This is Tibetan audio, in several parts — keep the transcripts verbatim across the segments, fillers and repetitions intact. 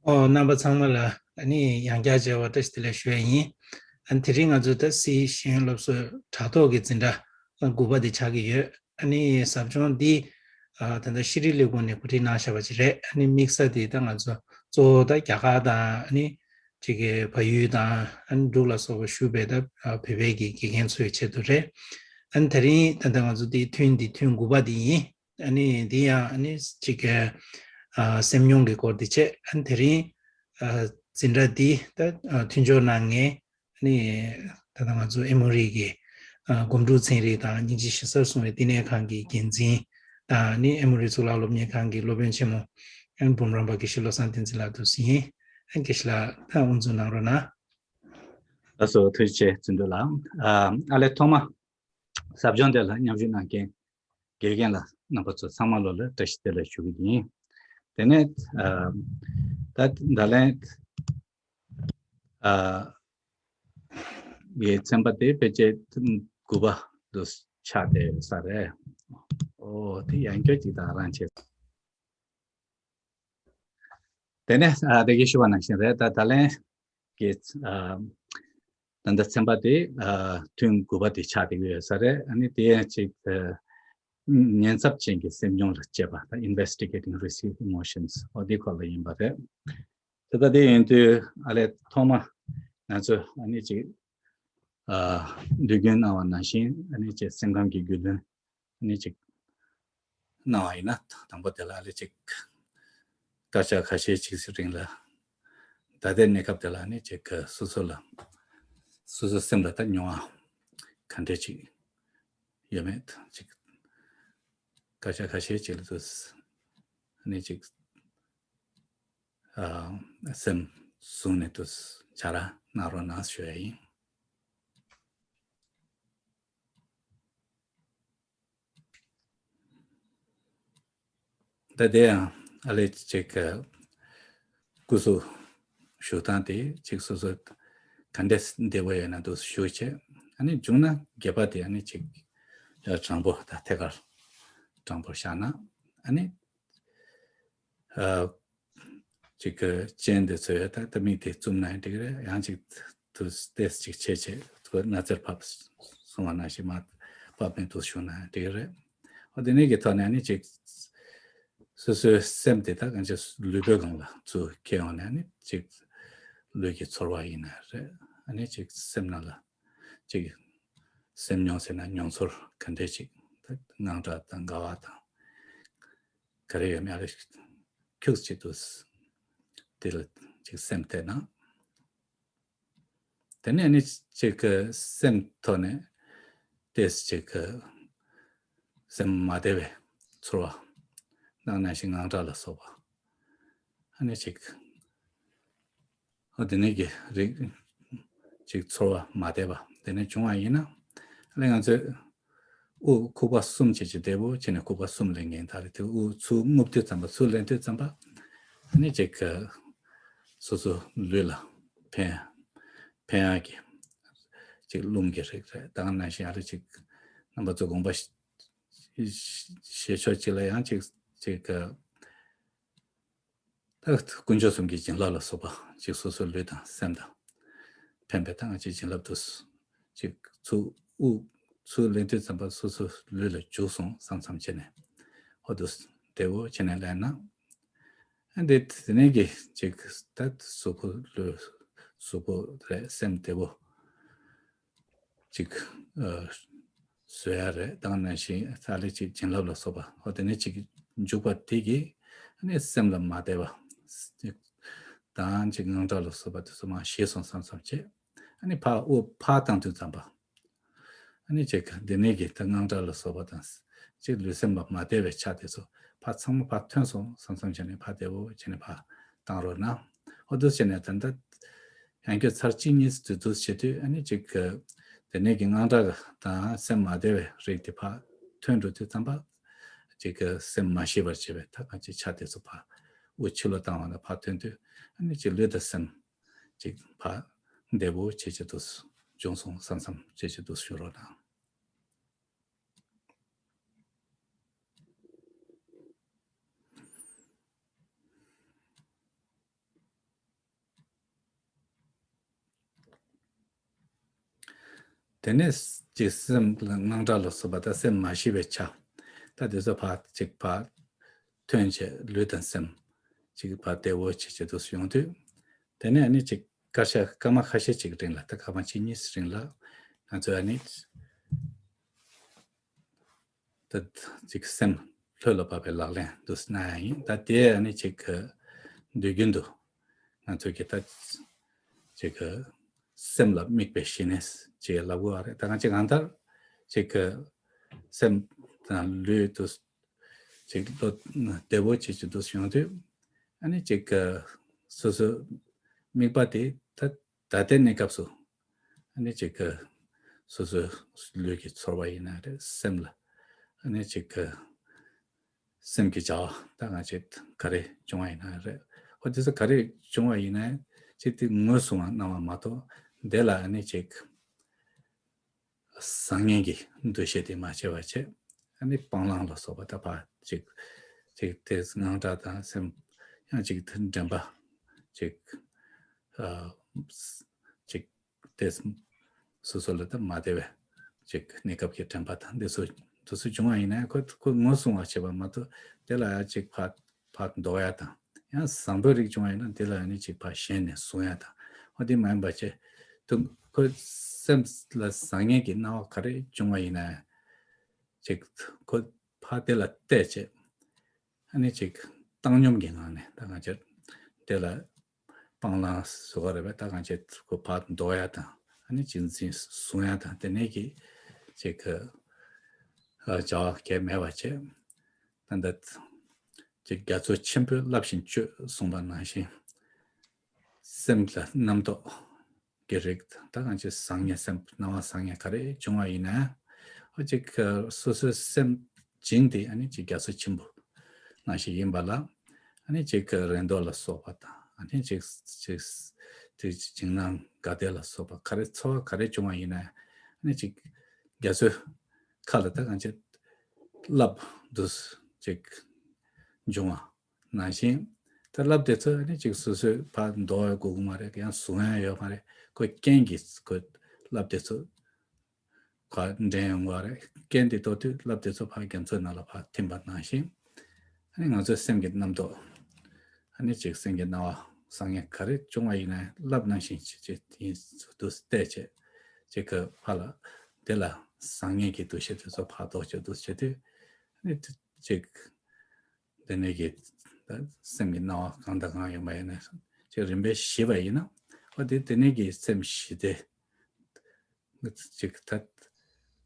ཨོ། རྣམ་པ་ཚང་མ་ལ་ཨ་ནི་ཡང་བསྐྱར་མཇལ་བ་བཀྲ་ཤིས་བདེ་ལེགས་ཞུ་ཡ་ཡིན། ཨ་ནི་དེ་རིང་ང་ཚོ་ད་སི་ཤེས་ཡོན་སློབ་གསོའི་དྲ་ཐོག་གི་འཛིན་གྲྭ་དགུ་པ་དེ་ཆགས་ཀྱི་ཡོད། ཨ་ནི་ཟབ་སྦྱོང་འདི་ཨ་ད་ལྟ་ཤེས་རིག་ལས་ཁུངས་ནས་གོ་སྒྲིག་གནང་བཞག་པ་ཅིག་རེད། ཨ་ནི་དམིགས་ས་དེ་ད་ང་ཚོ་གཙོ་བོ་ད་རྒྱ་གར་དང་ཨ་ནི་ཅིག་གི་བལ་ཡུལ་དང་ཨ་ནི་འབྲུག་ལ་སོགས་པ་བཞུགས་པའི་ད་ཨ་བོད་པའི་གི་དགེ་རྒན་ཚོའི་ཆེད་དུ་རེད། ཨ་ནི་དེ་རིང་ད་ལྟ་ང་ཚོ་འདི་ཐུན་འདི་ཐུན་དགུ་པ་འདི་ཡིན། ཨ་ནི་འདི་ཡང་ཨ་ནི་ཅིག་གི་ཨ་སེམས་མྱོང་གི་སྐོར་འདི་བྱས། ཨ་ནི་དེ་རིང་ཨ་འཛིན་གྲྭ་འདི་ད་ཨ་མཐུན་སྦྱོར་གནང་མཁན་ཨ་ནི་ད་ལྟ་ང་ཚོ་ཨེ་མོ་རི་གི་ཨ་སྒོམ་སྒྲུབ་ཚན་རིག་དང་སྙིང་རྗེ་ཞེ་སར་བཟུང་བའི་བསྟི་གནས་ཁང་གི་འགན་འཛིན་དང་ཨ་ནི་ཨེ་མོ་རི་གཙུག་ལག་སློབ་གཉེར་ཁང་གི་སློབ་དཔོན་ཆེན་མོ་ཨ་ནི་འབུམ་རམས་པ་དགེ་བཤེས་བློ་བཟང་བསྟན་འཛིན་ལགས་འདུག་ཟིན། ཨ་ནི་དགེ་བཤེས་ལགས་ད་དབུ་འཛུགས་གནང་རོགས་གནང་། ལགས་སོ། ཐུགས་རྗེ་ཆེ་བརྩོན་འགྲུས་ལགས། ཨ་ཨ་ལས་ཐོག་མ་ཟབ་སྦྱོང་དེ་ལ་མཉམ་ཞུགས་གནང་མཁན་དགེ་རྒན་ལགས་རྣམ་པ་ཚོ་ཚང་མ་ལོ་ལ་བཀྲ་ཤིས་བདེ་ལེགས་ཞུ་གི་ཡིན། དེ་ནས་ཨ་ད་ད་ལན་ཨ་ཡའི་ཚན་པ་དེ་ཕལ་ཆེར་དགུ་པ་དུ་ཆགས་བསྡད་ཡོད་ས་རེད། ཨོ་དེ་ཡང་སྐྱར་ཅིག་དང་རང་བྱས། དེ་ནས་ཨ་དེ་གའི་ཞུ་བ་ནང་བཞིན་རེད། ད་ད་ལན་གྱི་ཨ་ད་ལྟ་ཚན་པ་དེ་ཨ་ཐུན་དགུ་པ་དེ་ཆགས་བསྡད་ཀྱི་ཡོད་ས་རེད། ཨ་ནི་དེ་ཡང་ཅིག་ཨ་ཉེན་ཚབས་ཅན་གྱི་སེམས་མྱོང་ལ་དཔྱད་པ་དང་investigating receive emotions ཨོ་དེ་སྐོར་ལ་ཡིན་པ་རེད། དེ་ལྟ་དེ་ཡིན་དུས་ཨ་ལས་ཐོག་མ་ང་ཚོས་ཨ་ནི་ཅིག་ཨ་དུས་རྒྱུན་གནང་བ་ནང་བཞིན་ཨ་ནི་ཅིག་སེམས་ཁམས་ཀྱི་རྒྱུས་ལོན་ཨ་ནི་ཅིག་གནང་བ་ཡིན་ན། དང་པོ་དེ་ལ་ཨ་ལས་ཅིག་སྐར་ཆ་ཁ་ཤས་ཅིག་རིང་ལ་ད་ལྟའི་གནས་སྐབས་དེ་ལ་ཨ་ནི་ཅིག་སོ་སོ་ལ་སོ་སོའི་སེམས་ལ་ད་མྱོང་བ་ག་འདྲས་ཅིག་ཡོད་མེད་ཅིག་སྐར་ཆ་ཁ་ཤས་ཅིག་ལ་དུས་ཨ་ནི་ཅིག་ཨ་སེམས་བཟུང་ནས་དུས་བྱ་ར་གནང་རོགས་གནང་ཞུ་ཡ་ཡིན། ད་དེ་ཡང་ཨ་ལས་ཅིག་སྐུ་གཟུགས་བཞུགས་སྟངས་དེ་ཅིག་སོ་སོ་ག་འདྲས་བདེ་པོ་ཡོད་ན་འདུག་བཞུགས་བྱས། ཨ་ནི་བྱུང་ན་སྒལ་པ་དེ་ཨ་ནི་ཅིག་དྲང་པོ་དང་ཐད་ཀར་དྲང་པོར་བཞག་ན་ཨ་ནི་ཨ་ཅིག་གི་སྤྱན་དེ་ཚོས་ད་ལྟ་མིག་དེ་བཙུམ་ན་ཡང་འགྲིག་རེད། ཡང་ཅིག་དུ་ཏོག་ཙམ་ཅིག་ཆེ་ཆེ་ཁོ་སྣ་རྩེར་ཕབ་སོང་བ་ནང་བཞིན་མར་ཕབ་ནས་དུ་བཞུགས་ན་ཡང་འགྲིག་རེད། འོ་དེ་ནས་ཀྱི་ཐོག་ནས་ནི་ཅིག་སོ་སོའི་སེམས་དེ་ད་གང་ཅི་ལུས་པོའི་སྒང་ལ་ཚུར་འཁྱེར་ཡོང་ནས་ནི་ཅིག་ལུས་ཀྱི་ཚོར་བ་ཡིན་ན་རེད། ཨ་ནི་ཅིག་སེམས་ནང་ལ་ཅིག་སེམས་མྱོང་ཟེར་ན་མྱོང་ཚོར་ག་འདྲས་ཅིག་ད་དངངས་སྐྲག་དང་དགའ་བ་དང་ག་རེ་ཡོད་མེད་ཨ་རེ་ཁྱུག་ཅིག་ཏུ་དེ་ལ་ཅིག་སེམས་གཏད་ན། དེ་ནས་ནི་ཅིག་གི་སེམས་ཐོག་ནས་ཏེས་ཅིག་གི་སེམས་མ་བདེ་བའི་ཚོར་བ་དང་ནང་བཞིན་དངངས་སྐྲག་ལ་སོགས་པ་ཨ་ནི་ཅིག་ཨ་དེ་ནས་ཀྱི་རིགས་ཅིག་ཚོར་བ་མ་བདེ་བ་དེ་ནས་བྱུང་བ་ཡིན་ན་ཨ་ནི་ང་ཚོས་དབུགས་ཁུག་པ་གསུམ་བྱས་ཀྱི་བདེ་པོ་བྱས་ནས་ཁུག་པ་གསུམ་ལེན་མཁན་དག་རེད། དེ་དབུགས་ཚུར་རྔུབ་དུས་ཙམ་པ་ཚུར་ལེན་དུས་ཙམ་པ་ཨ་ནི་ཅིག་གི་སོ་སོ་ལུས་ལ་ཕན་ཕན་ཡག་གི་ཅིག་རླུང་གི་རིགས་རེད། ད་ག་ནང་བཞིན་ཨ་རེ་ཅིག་རྣམ་པ་ཚོ་དགོངས་པ་བཞེས་ཕྱོགས་གཅིག་ལ་ཡང་ཅིག་ཅིག་ད་དཀོན་མཆོག་གསུམ་གྱི་བྱིན་རླབས་ལ་སོགས་པ་ཅིག་སོ་སོའི་ལུས་དང་སེམས་དང་ཕན་པའི་ད་ང་ཅིག་བྱིན་རླབས་དུ་ཅིག་ཚུར་དབུགས་ཚུར་ལེན་དུས་ཙམ་པ་སོ་སོའི་ལུས་ལ་འཇུག་སོང་བསམ་བསམ་བྱས་ནས་ཧོ་དུ་བདེ་བོ་བྱས་ནས་ལེན་ན། ཨ་འདི་དེ་ནས་ཀྱི་ཅིག་ད་གཟུགས་པོ་ལུས་གཟུགས་པོ་རེད་སེམས་བདེ་བོ་ཅིག་ཨ་བཟོ་ཡ་རེད། དང་ནང་བཞིན་ས་ལེ་ཅིག་བྱིན་རླབས་ལ་སོགས་པ་ཨོ་དེ་ནས་ཅིག་འཇུག་པ་དེ་གིས་ཨ་ནི་སེམས་ལ་མ་བདེ་བ་དང་ཅིག་དངངས་སྐྲག་ལ་སོགས་པ་དེ་ཚོ་མར་ཞི་སོང་བསམ་བསམ་བྱས། ཨ་ནི་ཕར་དབུགས་ཕར་བཏང་དུས་ཙམ་པ། ཨ་ནི་ཅིག་འདི་ནས་ཀྱི་ད་དངངས་སྐྲག་ལ་སོགས་པ་དང་། ཅིག་ལུས་སེམས་ལ་མ་བདེ་བའི་ཆ་དེ་ཚོ་ཕར་ཚང་མ་ཕར་ཐོན་སོང་བསམ་བསམ་བྱས་ནས་ཕར་བདེ་བོ་བྱས་ནས་ཕར་བཏང་རོགས་གནང་། ཨོ་དུ་བྱས་ནས་ད་ལྟ་ཡང་བསྐྱར་ཚར་གཅིག་གཉིས་དུས་དུས་བྱེད་དུས་ཨ་ནི་ཅིག་འདི་ནས་ཀྱི་དངངས་སྐྲག་དང་སེམས་མ་བདེ་བའི་རིགས་དེ་ཕར་ཐོན་འགྲོ་དུས་ཙམ་པ། ཅིག་སེམས་མ་ཞི་བར་བྱེད་པའི་ད་གང་ཅིག་ཆ་དེ་ཚོ་ཕར་དབུགས་ཕྱི་ལོགས་བཏང་བ་ནས་ཕར་ཐོན་དུས་ཨ་ནི་ཅིག་ལུས་དང་སེམས། ཅིག་ཕར་བདེ་བོ་བྱེད་ཆེད་དུ་བྱུང་སོང་བསམ་བསམ་བྱེད་ཆེད་དུ་ཞུ་རོགས་གནང་། དེ་ནས་ཅིག་སེམས་ལ་དངངས་སྐྲག་ལ་སོགས་པ་དང་སེམས་མ་ཞི་བའི་ཆ། ད་དེ་ཚོ་ཕར་ཅིག་ཕར་ཐོན་བྱས་ལུས་དང་སེམས་ཅིག་ཕར་བདེ་བོ་བྱེད་བྱེད་དུ་ཡོང་དུས། དེ་ནས་ཨ་ནི་ཅིག་སྐར་ཆ་སྐར་མ་ཁ་ཤས་ཅིག་རིང་ལ། ད་སྐར་མ་གཅིག་གཉིས་རིང་ལ་ང་ཚོས་ཨ་ནི། ད་ཅིག་སེམས་ལྷོད་ལ་བབས་པའི་ལག་ལེན་དུ་གནང་ཡ་ཡིན། ད་དེ་ཨ་ནི་ཅིག་དུས་རྒྱུན་དུ་ང་ཚོ་གི་ད་ཅིག་སེམས་ལ་དམིགས་པའི་ཞི་གནས་ཅིག་ལབ་དགོས་པ་རེད། ད་ང་ཅིག་གང་ལྟར་ཅིག་སེམས་དང་ལུས་དུ་ཅིག་བློ་བདེ་བོ་ཅིག་ཅིག་ཏུ་ཡོང་དུས། ཨ་ནི་ཅིག་སོ་སོའི་དམིགས་པ་དེ་ད་ད་ལྟའི་གནས་སྐབས་སུ། ཨ་ནི་ཅིག་གི་སོ་སོའི་ལུས་ཀྱི་ཚོར་བ་ཡིན་ན་རེད། སེམས་ལ་ཨ་ནི་ཅིག་གི་སེམས་ཀྱི་བྱ་བ་ད་ང་ཅིག་ག་རེ་བྱུང་བ་ཡིན་ན་རེད། ཨོ་དེ་ཚོ་ག་རེ་བྱུང་བ་ཡིན་ན་ཅིག་དེ་ངོས་བཟུང་བ་གནང་བ་མ་གཏོགས། དེ་ལ་ཨ་ནི་ཅིག་བཟང་ངན་གྱི་འདུ་ཤེས་དེ་མ་བྱས་པ་བྱས། ཨ་ནི་སྤང་བླང་ལ་སོགས་པ་ད་ཕར་ཅིག་ཅིག་དེ་དངངས་སྐྲག་དང་སེམས་ཡང་ཅིག་དེ་དྲན་པ་ཅིག་ཨ་ཅིག་དེ་སོ་སོ་ལ་ད་མ་བདེ་བའི་ཅིག་གནས་སྐབས་ཀྱི་དྲན་པ་དང་འདི་ཚོ་འདི་ཚོ་བྱུང་བ་ཡིན་ན་ཁོ་ཁོ་ངོས་བཟུང་བ་བྱེད་པ་མ་གཏོགས། དེ་ལ་ཡང་ཅིག་ཕར་ཕར་འདོར་ཡ་དང་། ཡང་བཟང་པོའི་རིགས་བྱུང་བ་ཡིན་ན་དེ་ལ་ཡང་ནི་ཅིག་ཕར་ཞེན་ནས་བཟུང་ཡ་དང་། འོ་དེ་མ་ཡིན་པ་བྱས། དུ་ཁོ་སེམས་ལ་བཟང་ངན་གྱི་སྣང་བ་ག་རེ་བྱུང་བ་ཡིན་ན་ཅིག་ཁོ་ཕར་དེ་ལ་བལྟས་བྱས། ཨ་ནི་ཅིག་བཏང་སྙོམས་ཀྱི་ངང་ནས་ད་ང་ཚོས་དེ་ལ་སྤང་བླང་ཟེར་བ་རེད་པས། ད་ང་ཚོས་ཁོ་ཕར་འདོར་ཡ་དང་། ཨ་ནི་ཅིག་འཛིན་བཟུང་ཡ་དང་། དེ་ནས་ཀྱི་ཅིག་གི་ཨ་བྱ་བ་གལ་མེད་པ་བྱས། ད་ལྟ་ཅིག་རྒྱ་མཚོ་ཆེན་པོས་རླབས་ཤིང་གཅོད་གསུངས་པ་ནང་བཞིན། སེམས་ལ་རྣམ་རྟོག་གི་རིགས་ད་གང་ཅི་བཟང་ངན་སེམས་སྣང་བ་བཟང་ངན་ག་རེ་བྱུང་བ་ཡིན་ན། ཨ་ཅིག་སོ་སོའི་སེམས་བྱིངས་ཏེ་ཨ་ནི་ཅིག་རྒྱ་མཚོ་ཆེན་པོ་ནང་བཞིན་ཡིན་པ་ལ། ཨ་ནི་ཅིག་རེ་དོགས་ལ་སོགས་པ་དང་། ཨ་ནི་ཅིག་ཅིག་ཅིག་འཇིགས་སྣང་དགའ་བདེ་ལ་སོགས་པ་ག་རེ་ཚོར་བ་ག་རེ་བྱུང་བ་ཡིན་ན། ཨ་ནི་ཅིག་རྒྱ་མཚོའི་ཁ་ལ་ད་གང་ཅི་རླབས་འདུ་ཅིག་འབྱུང་བ་ནང་བཞིན། ད་རླབས་དེ་ཚོ་ནི་ཅིག་སོ་སོས་ཕར་འདོར་བའི་དགོས་ཀྱི་མ་རེད། ཡང་བཟུང་ཡ་ཡོད་མ་རེད། ཁོ་རྐྱེན་གྱིས་ཁོ་རླབས་དེ་ཚོ་ཁོ་འདྲེན་ཡོང་གི་རེད། རྐྱེན་དེ་གཏོར་དུས་རླབས་དེ་ཚོ་ཕར་རྒྱ་མཚོའི་ནང་ལ་ཕར་ཐིམ་པ་ནང་བཞིན། ཨ་ནི་ང་ཚོའི་སེམས་ཀྱི་རྣམ་རྟོག་ཨ་ནི་ཅིག་སེམས་ཀྱི་སྣང་བ་བཟང་ངན་ག་རེ་བྱུང་བ་ཡིན་ན་རླབས་ནང་བཞིན་ཅིག་ཅིག་ཡིན་དུ་བལྟས་བྱས། ཅིག་གི་ཕར་ལ་དེ་ལ་བཟང་ངན་གྱི་འདུ་ཤེས་དེ་ཚོ་ཕར་ལྡོག་བྱེད་དུ་བྱེད་དུས། ཨ་ནི་ཅིག་དེ་ནས་ཀྱི་ད་སེམས་ཀྱི་སྣང་བ་གང་དང་གང་ཡོད་པ་ཡིན་ན་ཅིག་རིམ་པས་ཞི་བ་ཡིན་ན། ཨོ་དེ་དེ་ནས་ཀྱི་སེམས་ཞི་བདེ་ཅིག་ད་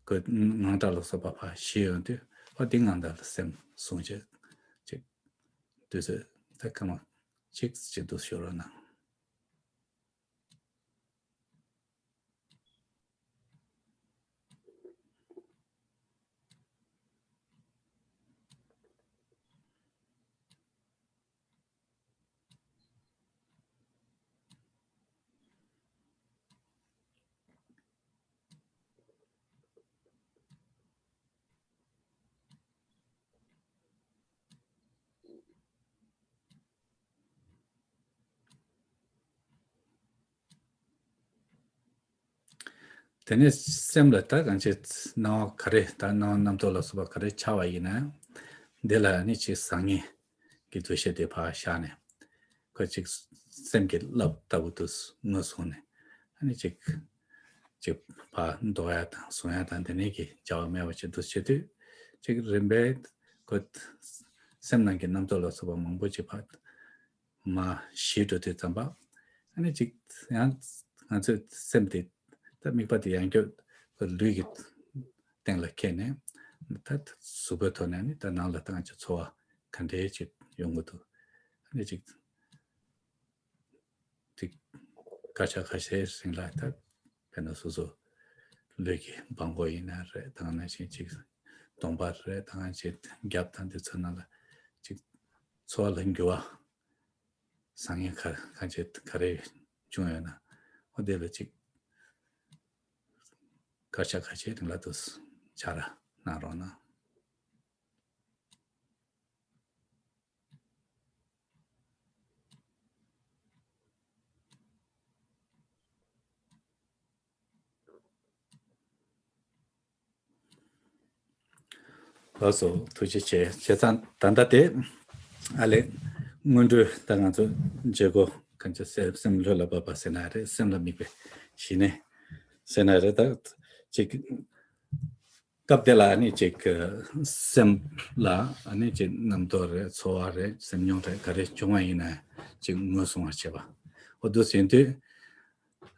ཁོ་དངངས་སྐྲག་ལ་སོགས་པ་ཕར་ཞི་ཡོང་དུས། ཨོ་དེ་ངང་ད་ལ་སེམས་བཟུང་བྱས་ཅིག་དུས་ཚོད་ད་སྐར་མ་གཅིག་ཅིག་ཏུ་ཤོར་རོགས་གནང་། དེ་ནས་སེམས་ལ་ད་གང་ཅི་སྣང་བ་ག་རེ་ད་སྣང་བ་རྣམ་རྟོག་ལ་སོགས་པ་ག་རེ་འཆར་བ་ཡིན་ན། འདི་ལ་ནི་ཅིག་བཟང་ངན་གྱི་འདུ་ཤེས་དེ་ཕར་བཞག་ནས། ཁོ་ཅིག་སེམས་ཀྱི་རླབས་ལྟ་བུ་དུ་ངོས་བཟུང་ནས། ཨ་ནི་ཅིག་ཅིག་ཕར་འདོར་ཡ་དང་བཟུང་ཡ་དང་དེ་ནས་ཀྱི་བྱ་བ་མེད་པ་ཅིག་ཏུ་བྱེད་དུས། ཅིག་རིམ་པས་ཁོ་སེམས་ནང་གི་རྣམ་རྟོག་ལ་སོགས་པ་མང་པོ་ཅིག་ཕར་མར་ཞི་འགྲོ་དུས་ཙམ་པ། ཨ་ནི་ཅིག་ཡང་ང་ཚོའི་སེམས་དེ་ད་དམིགས་པ་དེ་ཡང་བསྐྱར་ལུས་ཀྱི་སྟེང་ལ་འཁྱེར་ནས། ད་གཟུགས་པོའི་ཐོག་ནས་ནི་ད་ནང་ལ་ད་ང་ཚོ་ཚོར་བ་ག་འདྲའི་ཅིག་ཡོང་གི་འདུག་ཨ་ནི་ཅིག་ཅིག་སྐར་ཆ་ཁ་ཤས་རིང་ལ་ད་དཔེར་ན་སོ་སོ་ལུས་ཀྱི་སྦྲང་མགོ་ཡིན་ན་རེད། ད་ག་ནང་བཞིན་ཅིག་གདོང་པ་རེད། ད་ག་ཅིག་རྒྱབ་དང་དེ་ཚོ་ནང་ལ་ཅིག་ཚོར་བ་ལ་འགྱུར་བ་བཟང་ངན་ག་གང་ཅི་ག་རེ་བྱུང་ཡོད་ན། འོ་དེ་ལ་ཅིག་སྐར་ཆ་ཁ་ཤས་རིང་ལ་དུ་འཆར་གནང་རོགས་གནང་། ལགས་སོ། ཐུགས་རྗེ་ཆེ། བྱས་ཙང་ད་ལྟ་དེ་ཨ་ལས་སྔོན་འགྲོའི་ད་ང་ཚོ་བྱེད་སྒོ་གང་ཅི་སེམས་སེམས་ལྷོད་ལ་བབས་པ་ཟེར་ན་རེད། སེམས་ལ་དམིགས་པའི་ཞི་གནས་ཟེར་ན་རེད། ད་ཅིག་སྐབས་དེ་ལ་ཨ་ནི་ཅིག་སེམས་ལ་ཨ་ནི་ཅིག་རྣམ་རྟོག་རེད། ཚོར་བ་རེད། སེམས་མྱོང་རེད། ག་རེ་བྱུང་བ་ཡིན་ན་ཅིག་ངོས་བཟུང་བར་བྱེད་པ། འོ་འདུག་ཟིན་དུས་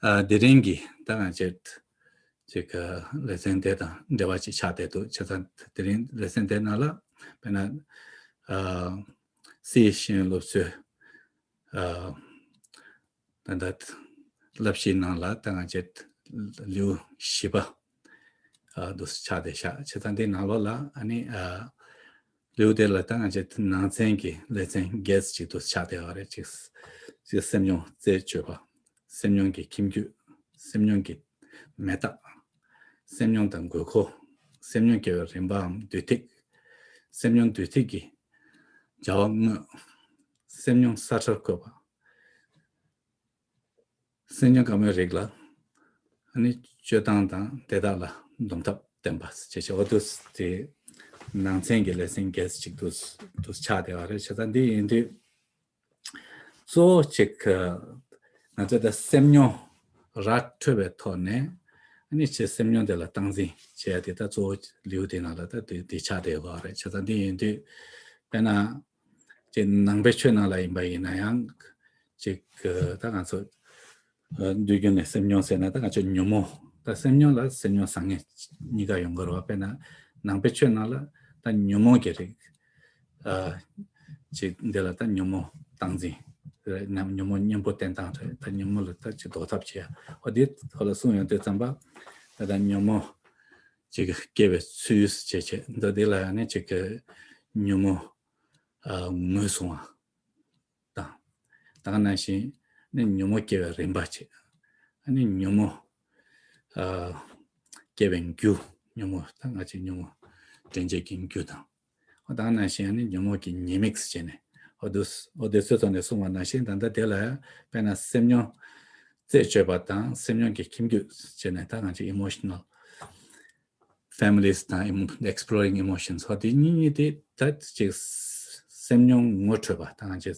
ཨ་དེ་རིང་གི་ད་ང་ཅིག་ཅིག་ལེ་ཚན་དེ་དང་འབྲེལ་བ་ཅིག་ཆགས་བསྡད་འདུག་བྱས་ཙང་དེ་རིང་ལེ་ཚན་དེ་ནང་ལ་དཔེར་ན་ཨ་སི་ཤེས་ཡོན་སློབ་གསོའི་ཨ་ད་ལྟ་བསླབ་གཞིའི་ནང་ལ་ད་ང་ཅིག་ལེའུ་བཞི་པ་ཨ་འདུག་ཆགས་བསྡད་ཤག་བྱས་ཙང་དེའི་ནང་ལོགས་ལ་ཨ་ནི་ཨ་ལེའུ་དེ་ལ་ད་ང་ཅིག་ནང་ཚན་གྱི་ལེ་ཚན་བརྒྱད་ཅིག་འདུག་ཆགས་བསྡད་པ་རེད། ཅིག་ཅིག་སེམས་མྱོང་རྩད་གཅོད་པ། སེམས་མྱོང་གི་ཁྱིམ་རྒྱུད། སེམས་མྱོང་གི་མེ་སྟག་སེམས་མྱོང་དང་དགོས་མཁོ། སེམས་མྱོང་སྐྱེ་བའི་རིམ་པའམ་དུས་ཐིག་སེམས་མྱོང་དུས་ཐིག་གི་བྱ་བ་དངོས། སེམས་མྱོང་ས་ཁྲར་བཀོད་པ། སེམས་མྱོང་དཀའ་མོའི་རིགས་ལ་ཨ་ནི་སྤྱོད་སྟངས་དང་དེ་དག་ལ་སྡོམ་ཐབས་བསྟན་པ་ཞེས་བྱ་བ་འདུག་དེ་ནང་ཚན་གྱི་ལེ་ཚན་བརྒྱད་ཅིག་འདུག་འདུག་ཆགས་བསྡད་པ་རེད། བྱས་ཙང་འདི་ཡིན་དུས། གཙོ་བོ་གཅིག་ང་ཚོས་ད་སེམས་མྱོང་ར་འཕྲོད་པའི་ཐོག་ནས་ཨ་ནི་ཆེ་སེམས་མྱོང་དེ་ལ་སྟངས་འཛིན་བྱེད་ཡ་དེ་ད་གཙོ་བོ་ལེའུ་དེ་ནང་ལ་ད་དེ་དེ་ཆགས་བསྡད་ཡོད་རེད། བྱས་ཙང་འདི་ཡིན་དུས་དཔེར་ན་ཅིག་ནང་པའི་ཆོས་ནང་ལ་ཡིན་པ་ཡིན་ན་ཡང་ཅིག་ད་ང་ཚོ་ཨ་དུས་རྒྱུན་ནས་སེམས་མྱོང་ཟེར་ན་ད་ང་ཚོ་ཉོན་མོངས། ད་སེམས་མྱོང་ལ་སེམས་མྱོང་བཟང་ངན་གཉིས་ཀ་ཡོང་གི་རེད་བ། དཔེར་ན་ནང་པའི་ཆོས་ནང་ལ་ད་ཉོན་མོངས་ཀྱི་རིགས་ཨ་ཅིག་འདི་ལ་ད་ཉོན་མོངས་སྟངས་འཛིན་རེད། ཉམ་ཉོན་མོངས་གཉེན་པོ་བསྟེན་སྟངས་རེད། ད་ཉོན་མོངས་ལ་ད་ཅིག་ཟློག་ཐབས་བྱེད་ཡ། འོ་འདི་ཐོག་ལ་གསུངས་ཡོང་དུས་ཙམ་པ་ད་ད་ཉོན་མོངས་ཅིག་སྐྱེ་བའི་ཚུལ་བྱེད་བྱེད་འདི་འདི་ལ་ཡང་ནི་ཅིག་གི་ཉོན་མོངས་ཨ་ངོས་བཟུང་བ། དང་། ད་ག་ནང་བཞིན་ནི་ཉོན་མོངས་སྐྱེ་བའི་རིམ་པ་བྱེད། ཨ་ནི་ཉོན་མོངས་ཨ་སྐྱེ་བའི་རྒྱུ། ཉོན་མོངས་ད་ང་ཅིག་ཉོན་མོངས་དྲན་བྱེད་ཀྱི་རྒྱུ་དང་། ཨ་ད་ག་ནང་བཞིན་ཨ་ནི་ཉོན་མོངས་ཀྱི་ཉེས་དམིགས་བྱས་ནས་ཨོ་དུ་ཨོ་དེ་ཚོའི་ཐོག་ནས་གསུངས་པ་ནང་བཞིན་ད་ལྟ་དེ་ལ་དཔེར་ན་སེམས་མྱོང་རྩད་གཅོད་པ་དང་སེམས་མྱོང་གི་ཁྱིམ་རྒྱུད་བྱས་ནས་ད་ང་ཅིག་emotional families དང་emo- exploring emotions ཧོ་དེ་གཉིས་གཉིས་དེ་ད་ཅིག་སེམས་མྱོང་ངོ་འཕྲོད་པ་ད་ང་ཅིག་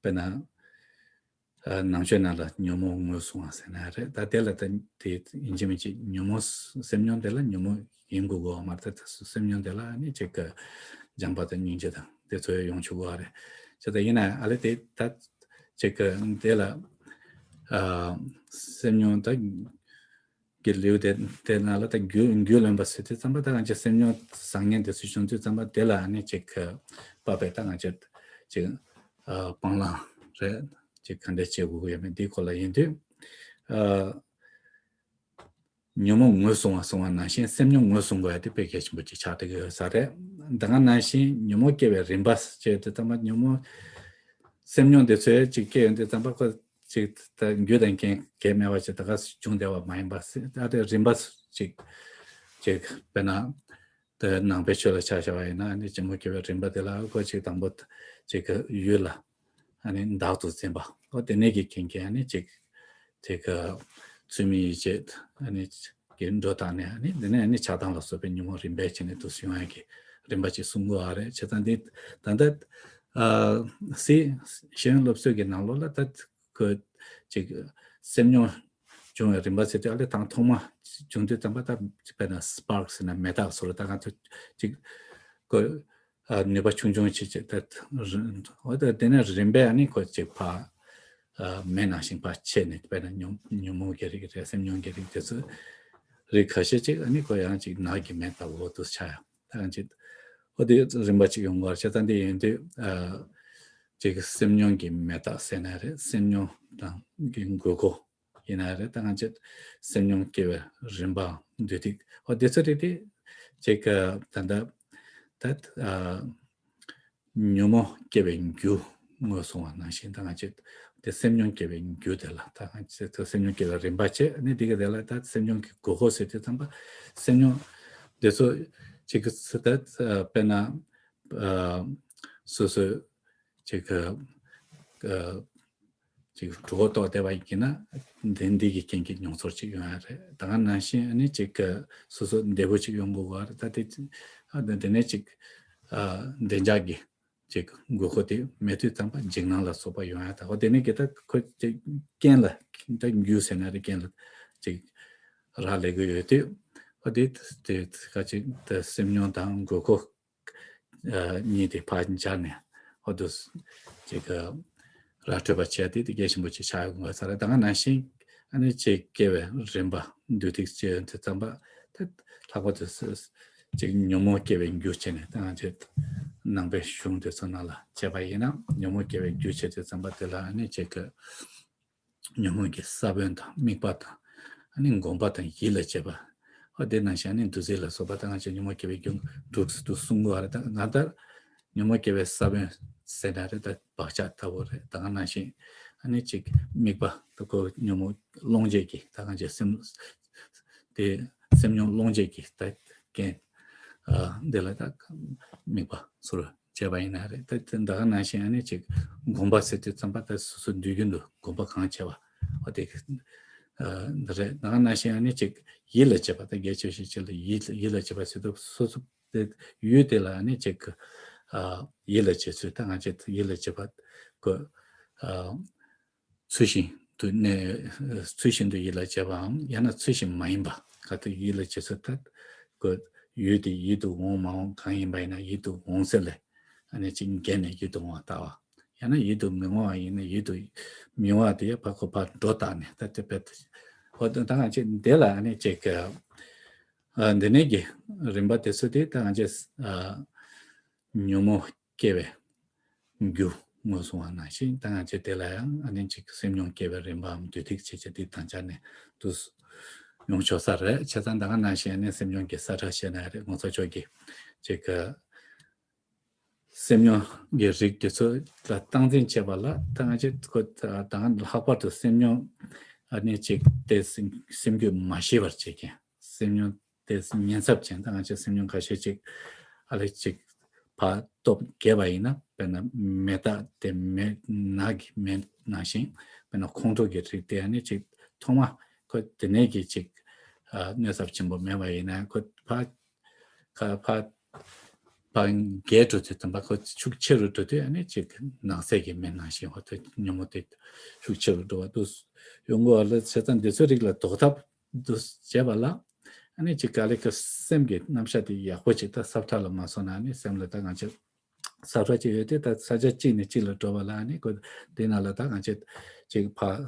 དཔེར་ན་ཨ་ནང་ཆོས་ནང་ལ་ཉོན་མོངས་ངོས་བཟུང་བ་ཟེར་ན་རེད། ད་དེ་ལ་ད་དེ་ཡིན་གཅིག་མིན་གཅིག་ཉོན་མོངས་སེམས་མྱོང་དེ་ལ་ཉོན་མོངས་ཡིན་དགོས་དགོས་བ་མ་རེད། ད་སེམས་མྱོང་དེ་ལ་ནི་ཅིག་གི་སྦྱངས་པ་དང་སྙིང་རྗེ་དང་དེ་ཚོ་ཡོང་ཆོག་གི་རེད། བྱས་ཙང་ཡིན་ན་ཨ་ལེ་དེ་ད་ཅིག་གི་དེ་ལ་ཨ་སེམས་མྱོང་ད་གི་ལེའུ་དེ་དེ་ནང་ལ་ད་རྒྱུས་རྒྱུས་ལོན་པ་ཟེར་དུས་ཙམ་པ་ད་ང་ཅག་སེམས་མྱོང་བཟང་ངན་དེ་ཚོ་བྱུང་དུས་ཙམ་པ་དེ་ལ་ནི་ཅིག་གི་དཔག་པའི་ད་ང་ཅག་ཅིག་ཨ་སྤང་བླང་རེད། ཅིག་ག་འདྲ་བྱེད་དགོས་ཀྱི་ཡོད་མེད་འདིའི་སྐོར་ལ་ཡིན་དུས་ཨ་ཉོན་མོངས་ངོས་བཟུང་བ་གསུངས་པ་ནང་བཞིན་སེམས་མྱོང་ངོས་བཟུང་དགོས་ཡ་དེ་དཔེ་གལ་ཆེན་པོ་ཅིག་ཆགས་བསྡད་ཀྱི་ཡོད་ས་རེད། ད་ག་ནང་བཞིན་ཉོན་མོངས་སྐྱེ་བའི་རིམ་པ་བྱས་དུས་ཙམ་པ་ཉོན་མོངས་སེམས་མྱོང་དེ་ཚོའི་ཅིག་སྐྱེ་ཡོང་དུས་ཙམ་པ་ཁོ་ཅིག་ད་རྒྱུ་དང་རྐྱེན་གེགས་མེད་པ་ཅིག་ད་ག་བྱུང་བསྡད་པ་མ་ཡིན་པ་ཟེར། ད་དེ་རིམ་པ་ཅིག་ཅིག་དཔེར་ན་དེ་ནང་པའི་ཆོས་ལ་ཆ་བཞག་པ་ཡིན་ན་ནི་ཉོན་མོངས་སྐྱེ་བའི་རིམ་པ་དེ་ལ་ཁོ་ཅིག་དང་པོ་ཅིག་གི་ཡུལ་ལ་ཨ་ནི་བདག་ཏུ་འཛིན་པ། ཨོ་དེ་ནས་ཀྱི་རྐྱེན་གྱིས་ཨ་ནི་ཅིག་དེ་ག་ཚུལ་མིན་ཡིད་བྱེད་ཨ་ནི་ཀྱི་འགྲོ་སྟངས་ནས་ཨ་ནི་དེ་ནས་ཨ་ནི་ཆགས་སྡང་ལ་སོགས་པའི་ཉོན་མོངས་རིམ་པས་བྱས་ནས་དུ་སོང་ཡ་གི་རིམ་པ་ཅིག་གསུང་གི་ཡོད་རེད། བྱས་ཙང་འདི་ད་ལྟ་ཨ་སི་ཤེས་ཡོན་སློབ་གསོའི་གི་ནང་ལོགས་ལ་ད་ཁོ་ཅིག་སེམས་མྱོང་བྱུང་བའི་རིམ་པ་ཟེར་དུས་ཨ་ལེ་དང་ཐོག་མ་བྱུང་དུས་ཙམ་པ་ད་དཔེར་ན་སི་པར་ཀ་ཟེར་ན་མེ་སྟག་སོགས་ལ་ད་ང་ཚོ་ཅིག་ཁོ་ཨ་ནུས་པ་ཆུང་ཆུང་ཅིག་ཅིག་ད་རི་འོ་ད་དེ་ནས་རིམ་པས་ཨ་ནི་ཁོ་ཅིག་ཕར་ཨ་མེ་ནང་བཞིན་ཕར་ཆད་ནས་དཔེར་ན་ཉོན་ཉོན་མོངས་ཀྱི་རིགས་རེད། སེམས་མྱོང་གི་རིགས་དེ་ཚོ་རིགས་ཁ་ཤས་ཅིག་ཨ་ནི་ཁོ་ཡང་ཅིག་ནགས་ཀྱི་མེ་ལྟ་བུ་འོ་དུ་ཆགས་ཡ་ད་ཡང་ཅིག་འོ་དེ་རིམ་པ་ཅིག་ཡོང་གི་ཡོད་རེད། བྱས་ཙང་འདི་ཡིན་དུས་ཨ་ཅིག་སེམས་མྱོང་གི་མེ་སྟག་ཟེར་ན་རེད། སེམས་མྱོང་དང་གི་དགོས་མཁོ། ཡིན་ན་རེད། ད་ང་ཚོས་སེམས་མྱོང་སྐྱེ་བའི་རིམ་པའམ་དུས་ཐིག་ཨོ་དེ་ཚོ་རེད་དེ་ཅིག་ག་ད་ལྟ་ད་ཨ་ཉོན་མོངས་སྐྱེ་བའི་རྒྱུ་ངོས་བཟུང་བ་ནང་བཞིན་ད་ང་ཚོས་དེ་སེམས་མྱོང་སྐྱེ་བའི་རྒྱུ་དེ་ལ་ད་ང་ཚོས་སེམས་མྱོང་སྐྱེ་བའི་རིམ་པ་བྱས་ནས་དེ་ག་དེ་ལ་ད་སེམས་མྱོང་གི་དགོས་མཁོ་ཟེར་དུས་ཙམ་པ་སེམས་མྱོང་དེ་ཚོ་ཅིག་ག་ད་དཔེར་ན་ཨ་སོ་སོའི་ཅིག་ག་ ཅིག་གྲོད་ཁོག་ལྟོགས་བསྡད་པ་ཡིན་ན་དེ་འདི་གི་རྐྱེན་གྱིས་མྱོང་ཚོར་ཅིག་ཡོང་ཡ་རེད། ད་ག་ནང་བཞིན་ཨ་ནི་ཅིག་གི་སོ་སོ་བདེ་པོ་ཅིག་ཡོང་དགོས་པ་རེད། ད་དེ་ཨ་དེ་དེ་ནས་ཅིག་ཨ་བདེ་འཇགས་ཀྱི་ཅིག་དགོས་མཁོ་དེ་མེད་དུས་ཙམ་པ་འཇིགས་སྣང་ལ་སོགས་པ་ཡོང་ཡ། ད་ཧོ་དེ་ནས་གི་ད་ཁོ་ཅིག་རྐྱེན་ལ་ད་རྒྱུ་ཟེར་ན་རེད། རྐྱེན་ལ་ཅིག་རག་ལས་ཀྱི་ཡོད་དུས་ཧོ་དེ་དེ་ག་ཅིག་ད་སེམས་མྱོང་དང་དགོས་མཁོ་ཨ་གཉིས་དེ་ཕར་སྦྱར་ནས་ཧོ་དུ་ཅིག་ག་ར་འཕྲོད་པ་བྱས་ཏེ་དེ་གལ་ཆེན་པོ་ཅིག་ཆགས་ཡོང་གི་ས་རེད། ད་ག་ནང་བཞིན་ཨ་ནི་ཅིག་སྐྱེ་བའི་རིམ་པ་འདུས་ཏེ་སྐྱེ་ཡོང་དུས་ཙམ་པ་ད་ལྷག་པར་དུ་ཅིག་ཉོན་མོངས་སྐྱེ་བའི་རྒྱུ་བྱས་ནས་ད་ང་ཚོས་ནང་པའི་གཞུང་དེ་ཚོ་ནང་ལ་བྱས་པ་ཡིན་ན་ཉོན་མོངས་སྐྱེ་བའི་རྒྱུ་བྱས་དུས་ཙམ་པ་དེ་ལ་ཨ་ནི་ཅིག་གི་ཉོན་མོངས་ཀྱི་ས་བོན་དང་དམིགས་པ་དང་ཨ་ནི་སྒོམ་པ་དང་ཡིད་ལ་བྱེད་པ། ཨོ་དེ་ནང་བཞིན་ཨ་ནི་འདུ་འཛི་ལ་སོགས་པ་ད་ང་ཚོས་ཉོན་མོངས་སྐྱེ་བའི་རྒྱུ་དྲུག་ཏུ་གསུང་གི་ཡོད་རེད། ད་ང་ལྟར་ཉོན་མོངས་སྐྱེ་བའི་ས་བོན་ཟེར་ན་རེད། ད་བག་ཆགས་ལྟ་བུ་རེད། ད་ག་ནང་བཞིན་ཨ་ནི་ཅིག་དམིགས་པ་ད་ཁོ་ཉོན་མོངས་སློང་བྱེད་ཀྱི་ད་ང་ཚོས་སེམས་དེ་སེམས་མྱོང་སློང་བྱེད་ཀྱི་ད་རྐྱེན་ཨ་འདི་ལ་ད་དམིགས་པ་ཚུར་བྱས་པ་ཡིན་ན་རེད། ད་ད་ག་ནང་བཞིན་ཨ་ནི་ཅིག་སྒོམ་པ་ཟེར་དུས་ཙམ་པ་ད་སོ་སོ་དུས་རྒྱུན་དུ་སྒོམ་པ་གང་བྱས་པ་ཨོ་དེ་ཨ་འདི་རེད། ད་ག་ནང་བཞིན་ཨ་ནི་ཅིག་ཡིད་ལ་བྱེད་པ་ད་གལ་ཆེ་ཤོས་ཅིག་ལ་ཡིད་ཡིད་ལ་བྱེད་པ་ཟེར་དུས་སོ་སོ་དེ་ཡུལ་དེ་ལ་ཨ་ནི་ཅིག་ཨ་ཡིད་ལ་བྱེད་ཚུལ། ད་ང་ཚོས་ཡིད་ལ་བྱེད་པ་ཁོ་ཨ་ཚུལ་བཞིན་དུ་གནས་ཚུལ་བཞིན་དུ་ཡིད་ལ་བྱེད་པའམ་ཡང་ན་ཚུལ་བཞིན་མ་ཡིན་པ་ག་དུས་ཡིད་ལ་བྱེད་ཚུལ་ད་ཁོ་ཡུལ་དེ་ཡིད་དུ་འོང་མ་འོང་གང་ཡིན་པ་ཡིན་ན་ཡིད་དུ་འོང་ཚུལ་ལས་ཨ་ནི་ཅིག་འགལ་ནས་ཡིད་དུ་འོང་བ་ལྟ་བ། ཡང་ན་ཡིད་དུ་མི་འོང་བ་ཡིན་ན་ཡིད་དུ་མི་འོང་བ་དེ་ཡང་ཕར་ཁོ་ཕར་སྒྲོ་བཏགས་ནས་ད་དེ་བས་ད་ཧོ་ད་ང་ཚོས་འདི་ལ་ཨ་ནི་ཅིག་ཨ་འདི་ནས་ཀྱི་རིམ་པ་དེ་ཚོ་དེ་ད་ང་ཚོས་ཨ་ཉོན་མོངས་སྐྱེ་བའི་རྒྱུ་ངོས་བཟུང་བ་ནང་བཞིན་ད་ང་ཚོས་དེ་ལ་ཡང་ཨ་ནི་ཅིག་སེམས་མྱོང་སྐྱེ་བའི་རིམ་པའམ་དུས་ཐིག་བྱེད་ཆེད་དེ་དང་ཆ་ནས་དུ་ཡོང་ཆོག་ས་རེད། བྱས་ཙང་ད་ག་ནང་བཞིན་ཨ་ནི་སེམས་མྱོང་གི་ས་ཁྲ་བཤད་ན་རེད། ངོ་ཚ་ཕྱོགས་ཀྱི་ཅིག་གི་སེམས་མྱོང་གི་རིགས་དེ་ཚོ་ལ་སྟངས་འཛིན་བྱེད་པ་ལ་ད་ང་ཚོས་ཁོ་ད་ལྷག་པར་དུ་སེམས་མྱོང་ཨ་ནི་ཅིག་དེ་སེམས་རྒྱུད་མ་ཞི་བར་བྱེད་མཁན་སེམས་མྱོང་དེ་ཉེན་ཚབས་ཅན་ད་ང་ཚོས་སེམས་མྱོང་ཁ་ཤས་ཅིག་ཨ་ལེ་ཅིག་ཕར་སྟོབས་རྒྱས་པ་ཡིན་ན་དཔེར་ན་མེ་སྟག་དེ་མེ་ནག་གི་མེ་ནང་བཞིན་དཔེར་ན་ཁོང་ཁྲོ་གི་རིགས་དེ་ཨ་ནི་ཅིག་ཐོག་མ་ཁོ་དེ་ནས་ཀྱི་ཅིག་ཨ་གནོད་ཚབས་ཆེན་པོ་མེད་པ་ཡིན་ན་ཁོ་ཕར་ཁ་ཕར་ཕར་རྒྱས་འགྲོ་དུས་དམ་པ་ཁོ་ཤུགས་ཆེ་རུ་འགྲོ་དུས་ཨ་ནི་ཅིག་ནགས་ཚལ་གྱི་མེ་ནང་བཞིན་ཧོ་ཏེ་ཉོན་མོངས་དེ་ཤུགས་ཆེ་རུ་འགྲོ་བ་འདུག་ཡོང་གི་ཡོད་ལ། བྱས་ཙང་འདི་ཚོའི་རིགས་ལ་ཟློག་ཐབས་འདུག་བྱས་པ་ལ་ཨ་ནི་ཅིག་ག་ལེ་ཁ་སེམས་ཀྱི་རྣམ་གཞག་དེ་ཡག་པོ་ཅིག་ད་སབ་ཁྲ་ལ་མ་སོང་ན་ཨ་ནི་སེམས་ལ་ད་ང་ཚོས་ས་ཁྲ་གཅིག་ཡོད་དེ་ད་ས་ཆ་གཅིག་ནས་གཅིག་ལ་འགྲོ་བ་ལ་ཨ་ནི་ཁོ་དེ་ནང་ལ་ད་ང་ཚོས་གཅིག་ཕར་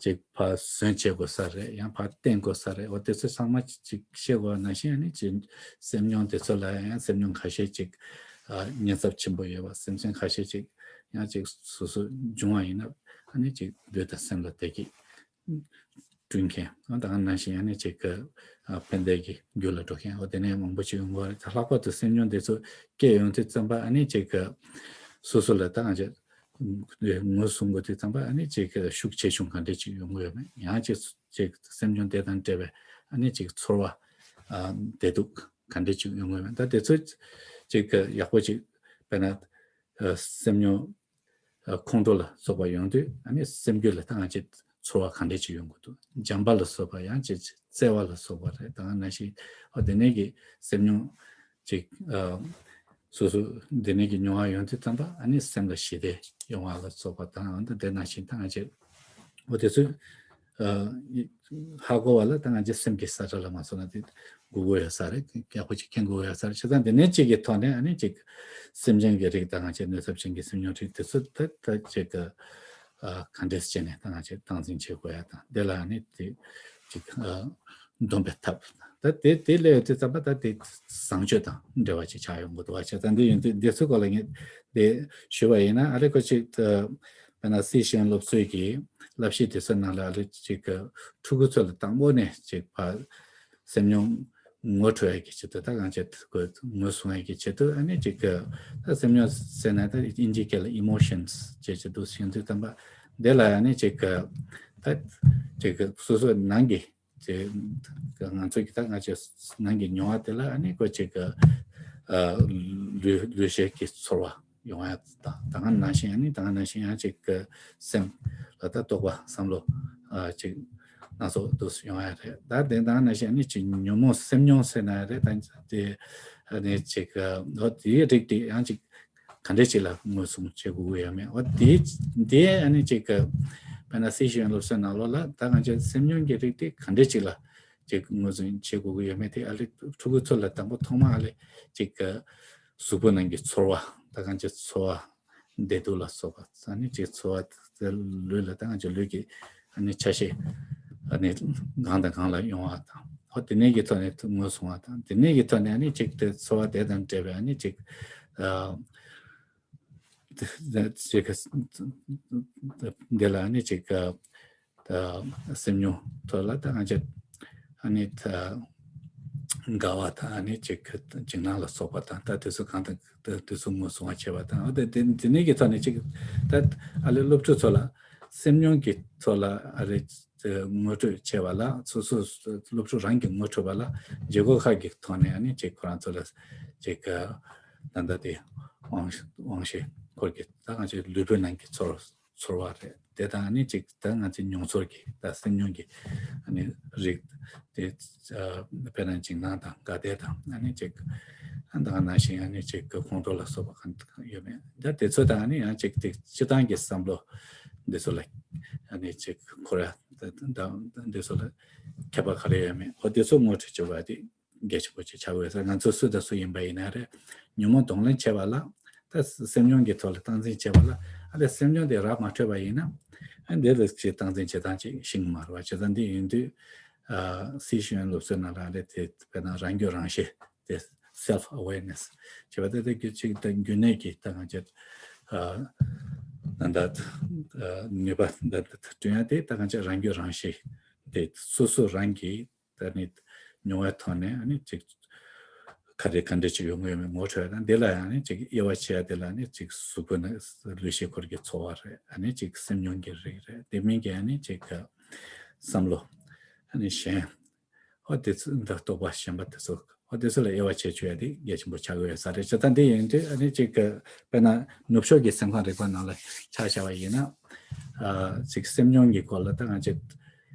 གཅིག་ཕར་ཟོན་བྱེད་དགོས་ས་རེད། ཡང་ཕར་བསྟན་དགོས་ས་རེད། འོ་དེ་ཚོ་ཚང་མ་གཅིག་ཤེས་དགོས་ནང་བཞིན་ཨ་ནི་གཅིག་སེམས་མྱོང་དེ་ཚོ་ལ་ཡང་སེམས་མྱོང་ཁ་ཤས་གཅིག་ཉེན་ཚབས་ཆེན་པོ་ཡོད་པ་སེམས་ཅན་ཁ་ཤས་གཅིག་ཡང་གཅིག་སོ་སོ་འབྱུང་བ་ཡིན་ན་ཨ་ནི་གཅིག་ལུས་དང་སེམས་ལ་བདེ་སྐྱིད་བསྐྲུན་མཁན་ཨ་ད་ག་ནང་བཞིན་ཨ་ནི་ཅིག་གི་ཨ་ཕན་བདེ་གི་རྒྱུ་ལ་འགྲོ་མཁན་འོ་དེ་ནས་མང་པོ་ཅིག་ཡོང་གི་རེད། ད་ལྷག་པར་དུ་སེམས་མྱོང་དེ་ཚོ་སྐྱེ་ཡོང་དུས་ཙམ་པ་ཨ་ནི་ཅིག་གི་སོ་སོ་ལ་ད་ང་ཚོས་ངོས་བཟུང་དགོས་དུས་ཙམ་པ་ཨ་ནི་ཅིག་གི་ཤུགས་ཆེ་ཆུང་ག་འདྲས་ཅིག་ཡོང་གི་ཡོད་མེད། ཡང་ཅིག་ཅིག་སེམས་མྱོང་དེ་དང་འབྲེལ་བའི་ཨ་ནི་ཅིག་ཚོར་བ་ཨ་བདེ་སྡུག་ག་འདྲས་ཅིག་ཡོང་གི་ཡོད་མེད། ད་དེ་ཚོ་ཅིག་གི་ཡག་པོ་ཅིག་དཔེར་ན་ཨ་སེམས་མྱོང་ཨ་ཁོང་ཁྲོ་ལ་སོགས་པ་ཡོང་དུས་ཨ་ནི་སེམས་རྒྱུད་ལ་ད་ང་ཅིག་ཚོར་བ་ག་འདྲས་ཅིག་ཡོང་གི་འདུག་འཇམ་པ་ལ་སོགས་པ་ཡང་ཅིག་བརྩེ་བ་ལ་སོགས་པ་རེད། ད་ག་ནང་བཞིན་ཨ་དེ་ནས་ཀྱི་སེམས་མྱོང་ཅིག་ཨ་སོ་སོ་དེ་ནས་ཀྱི་མྱོང་བ་ཡོང་དུས་ཙམ་པ་ཨ་ནི་སེམས་ལ་ཞི་བདེ་ཡོང་བ་ལ་སོགས་པ་དང་ཨ་ནི་དེ་ནང་བཞིན་ད་ང་ཅིག་འོ་དེ་ཚོ་ཨ་ཧ་གོ་བ་ལ་ད་ང་ཅིག་སེམས་ཀྱི་ས་ཁྲ་ལ་མ་སོང་ན་དེ་དགོས་མཁོ་ཡོད་ས་རེད། ཡག་པོ་ཅིག་མཁྱེན་དགོས་ཡོད་ས་རེད། བྱས་ཙང་དེ་ནས་ཅིག་གི་ཐོག་ནས་ཨ་ནི་ཅིག་སེམས་ཅན་གྱི་རིགས་དང་ང་ཅིག་གནོད་ཚབས་ཅན་གྱི་སེམས་མྱོང་རིགས་དེ་ཚོ་ད་ད་ཅིག་གི་ཨ་ག་འདྲས་བྱས་ནས་ད་ང་ཅིག་སྟངས་འཛིན་བྱེད་དགོས་ཡ་དང་དེ་ལ་ཨ་ནི་དེ་ཅིག་ཨ་འདོམས་པའི་ཐབས་ད་དེ་དེ་ལས་ཡོད་དུས་ཙམ་པ་ད་དེ་བཟང་སྤྱོད་དང་འབྲེལ་བ་ཅིག་ཆགས་ཡོང་གི་འདུག་བ། བྱས་ཙང་འདི་ཡོང་དུས་འདི་ཚོའི་སྐོར་ལ་ངས་དེ་ཞུས་པ་ཡིན་ན་ཨ་རེ་ཁོ་ཅིག་ད་དཔེར་ན་སི་ཤེས་སློབ་གསོའི་གི་བསླབ་གཞི་དེ་ཚོའི་ནང་ལ་ཨ་རེ་ཅིག་གི་ཕྲུ་གུ་ཚོ་ལ་དང་པོ་ནས་ཅིག་ཕར་སེམས་མྱོང་ངོ་འཕྲོད་ཡ་གི་ཆེད་དུ་ད་གང་ཆེད་དུ་ངོས་བཟུང་ཡ་གི་ཆེད་དུ་ཨ་ནི་ཅིག་གི་ད་སེམས་མྱོང་ཟེར་ན་ད་དབྱིན་ཇིའི་སྐད་ལ་ཨི་མོ་ཤན་སི་ཅེས་ཅིག་འདུག་ཤིང་དུས་ཙམ་པ་འདི་ལ་ཨ་ནི་ཅིག་གི་ད་ཅིག་གི་སོ་སོའི་ནང་གི་ཅིག་ང་ཚོ་གི་ད་ང་ཚོའི་ནང་གི་མྱོང་བ་དེ་ལ་ཨ་ནི་ཁོ་ཅིག་གི་ཨ་ལུས་ལུས་ཤེས་ཀྱི་ཚོར་བ་ ཡོང་ཡ་དང་། ད་ག་ནང་བཞིན་ཨ་ནི་ད་ག་ནང་བཞིན་ཡང་ཅིག་གི་སེམས་ལ་ད་རྟོག་པ་བསམ་བློ་ཨ་ཅིག་སྣ་ཚོགས་འདུག་ཡོང་ཡ་རེད། ད་དེ་ད་ག་ནང་བཞིན་ཨ་ནི་ཅིག་ཉོན་མོངས་སེམས་མྱོང་ཟེར་ན་རེད། ད་དེ་ཨ་ནི་ཅིག་ཨ་འོ་དེའི་རིགས་དེ་ཡང་ཅིག་ག་འདྲས་ཅིག་ལ་ངོས་བཟུང་བྱེད་དགོས་ཀྱི་ཡོད་མེད། འོ་དེ་དེ་ཨ་ནི་ཅིག་གི་དཔེར་ན་སི་ཤེས་ཡོན་སློབ་གསོའི་ནང་ལོགས་ལ་ད་གང་ཅི་སེམས་མྱོང་གི་རིགས་དེ་ག་འདྲས་ཅིག་ལ་ཅིག་ངོས་བཟུང་བྱེད་དགོས་ཀྱི་ཡོད་མེད་དེ། ཨ་ལེ་ཕྲུ་གུ་ཚོ་ལ་དང་པོ་ཐོག་མ་ཨ་ལེ་ཅིག་གི་གཟུགས་པོ་ནང་གི་ཚོར་བ། ད་གང་ཅི་ཚོར་བ་བདེ་སྡུག་ལ་སོགས་པ། ཨ་ནི་ཅིག་ཚོར་བ་དེ་ལུས་ལ་ད་གང་ཅི་ལུས་ཀྱི་ཨ་ནི་ཆ་ཤས་ཨ་ནི་གང་དང་གང་ལ་ཡོང་བ་དང་། ཨོ་དེ་ནས་ཀྱི་ཐོག་ནས་ངོས་བཟུང་བ་དང་། དེ་ནས་ཀྱི་ཐོག་ནས་ཨ་ནི་ཅིག་དེ་ཚོར་བ་དེ་དང་འབྲེལ་བའི་ཨ་ནི་ཅིག་ཨ་ཅིག་འདི་ལ་ཨ་ནི་ཅིག་ཨ་སེམས་མྱོང་ཐོག་ལ་ད་ང་ཅིག་ཨ་ནི་ད་དགའ་བ་དང་ཨ་ནི་ཅིག་འཇིགས་སྣང་ལ་སོགས་པ་དང་། ད་དེ་ཚོ་གང་དང་དེ་ཚོ་ངོས་བཟུང་བ་བྱས་པ་དང་། འོ་དེ་དེ་དེ་ནས་ཀྱི་ཐོག་ནས་ཅིག་ད་ཨ་ལེ་སློབ་ཕྲུག་ཚོ་ལ་སེམས་མྱོང་གི་ཐོག་ལ་ཨ་རེ་ངོ་སྤྲོད་བྱས་པ་ལ། སོ་སོ་སློབ་ཕྲུག་རང་གིས་ངོ་འཕྲོད་པ་ལ་བརྗེ་སྒོ་ཁག་གི་ཐོག་ནས་ཨ་ནི་ཅིག་ཁོ་རང་ཚོ་ལ་ཅིག་ད་ལྟ་དེ་དབང་དབང་ཤེས་སྐོར་གྱི་ད་ང་ཅིག་ལུས་པོའི་ནང་གི་ཚོར་ཚོར་བ་རེད། དེ་དང་ཨ་ནི་ཅིག་ད་ང་ཅིག་མྱོང་ཚོར་གྱི་ད་སེམས་མྱོང་གི་ཨ་ནི་རིགས་དེ་དཔེར་ན་འཇིགས་སྣང་དང་དགའ་བདེ་དང་ཨ་ནི་ཅིག་ད་ག་ནང་བཞིན་ཨ་ནི་ཅིག་ཁོང་ཁྲོ་ལ་སོགས་པ་གང་ཡོད་མེད། ད་དེ་ཚོ་དང་ཨ་ནི་ཡང་ཅིག་དེ་སྤྱི་བཏང་གི་བསམ་བློ་འདི་ཚོ་ལ་ཨ་ནི་ཅིག་འཁོར་ཡ་ད་འདི་ཚོ་ལ་ཁྱད་པར་ག་རེ་ཡོད་མེད། འོ་དེ་ཚོ་ངོ་སྤྲོད་བྱེད་པ་དེ་གལ་ཆེན་པོ་ཅིག་ཆགས་ཡོད་ས། ང་ཚོ་སུ་དང་སུ་ཡིན་པ་ཡིན་ན་རེད། ཉོན་མོངས་གདོང་ལེན་བྱེད་པ་ལ་ད་སེམས་མྱོང་གི་ཐོག་ལ་སྟངས་འཛིན་བྱེད་པ་ལ་ཨ་ལས་སེམས་མྱོང་དེ་རག་མ་འཕྲོད་པ་ཡིན་ན་ཨ་འདི་ལ་ཅིག་སྟངས་འཛིན་བྱེད་སྟངས་ཅིག་ཤེས་ཀྱི་མ་རེད་པ། བྱས་ཙང་འདི་ཡིན་དུས་ཨ་སི་ཤེས་ཡོན་སློབ་གསོའི་ནང་ལ་ཨ་ལས་དེ་དཔེར་ན་རང་རྒྱུད་རང་ཤེས་དེ་self awareness་བྱས་པ་དེ་དེ་རྒྱུ་གཅིག་དང་རྒྱུ་གནས་ཀྱི་ད་གང་ཅི་ཨ་ད་ལྟ་ནུས་པ་ད་ལྟ་བསྐྲུན་ཡ་དེ་ད་གང་ཅི་རང་རྒྱུད་རང་ཤེས་དེ་སོ་སོ་རང་གིས་ད་ནི་མྱོང་བའི་ཐོག་ནས་ཨ་ནི་ཅིག་ག་རེ་ག་འདྲ་ཅིག་ཡོང་གི་ཡོད་མེད་ངོ་འཕྲོད་དང་། འདི་ལ་ཡང་ནི་ཅིག་དབྱེ་བ་ཕྱེ་ཡ་དེ་ལ་ནི་ཅིག་གཟུགས་པོ་ནི་ལུས་ཤེས་འཁོར་གྱི་ཚོར་བ་རེད། ཨ་ནི་ཅིག་སེམས་མྱོང་གི་རིགས་རེད། དེ་མིན་གྱི་ཨ་ནི་ཅིག་བསམ་བློ་ཨ་ནི་གཞན་ཨོ་དེ་ཚོ་འདི་རྟོག་པ་གཞན་པ་དེ་ཚོ་ཨོ་དེ་ཚོ་ལ་དབྱེ་བ་ཕྱེ་ཆོག་ཡ་དེ་གལ་ཆེན་པོ་ཆགས་ཀྱི་ཡོད་ས་རེད། བྱས་ཙང་འདི་ཡིན་དུས་ཨ་ནི་ཅིག་དཔེར་ན་ནུབ་ཕྱོགས་ཀྱི་སེམས་ཁམས་རིག་པ་ནང་ལ་ཆ་བཞག་པ་ཡིན་ན་ཨ་ཅིག་སེམས་མྱོང་གི་སྐོར་ལ་ད་ང་ཅིག་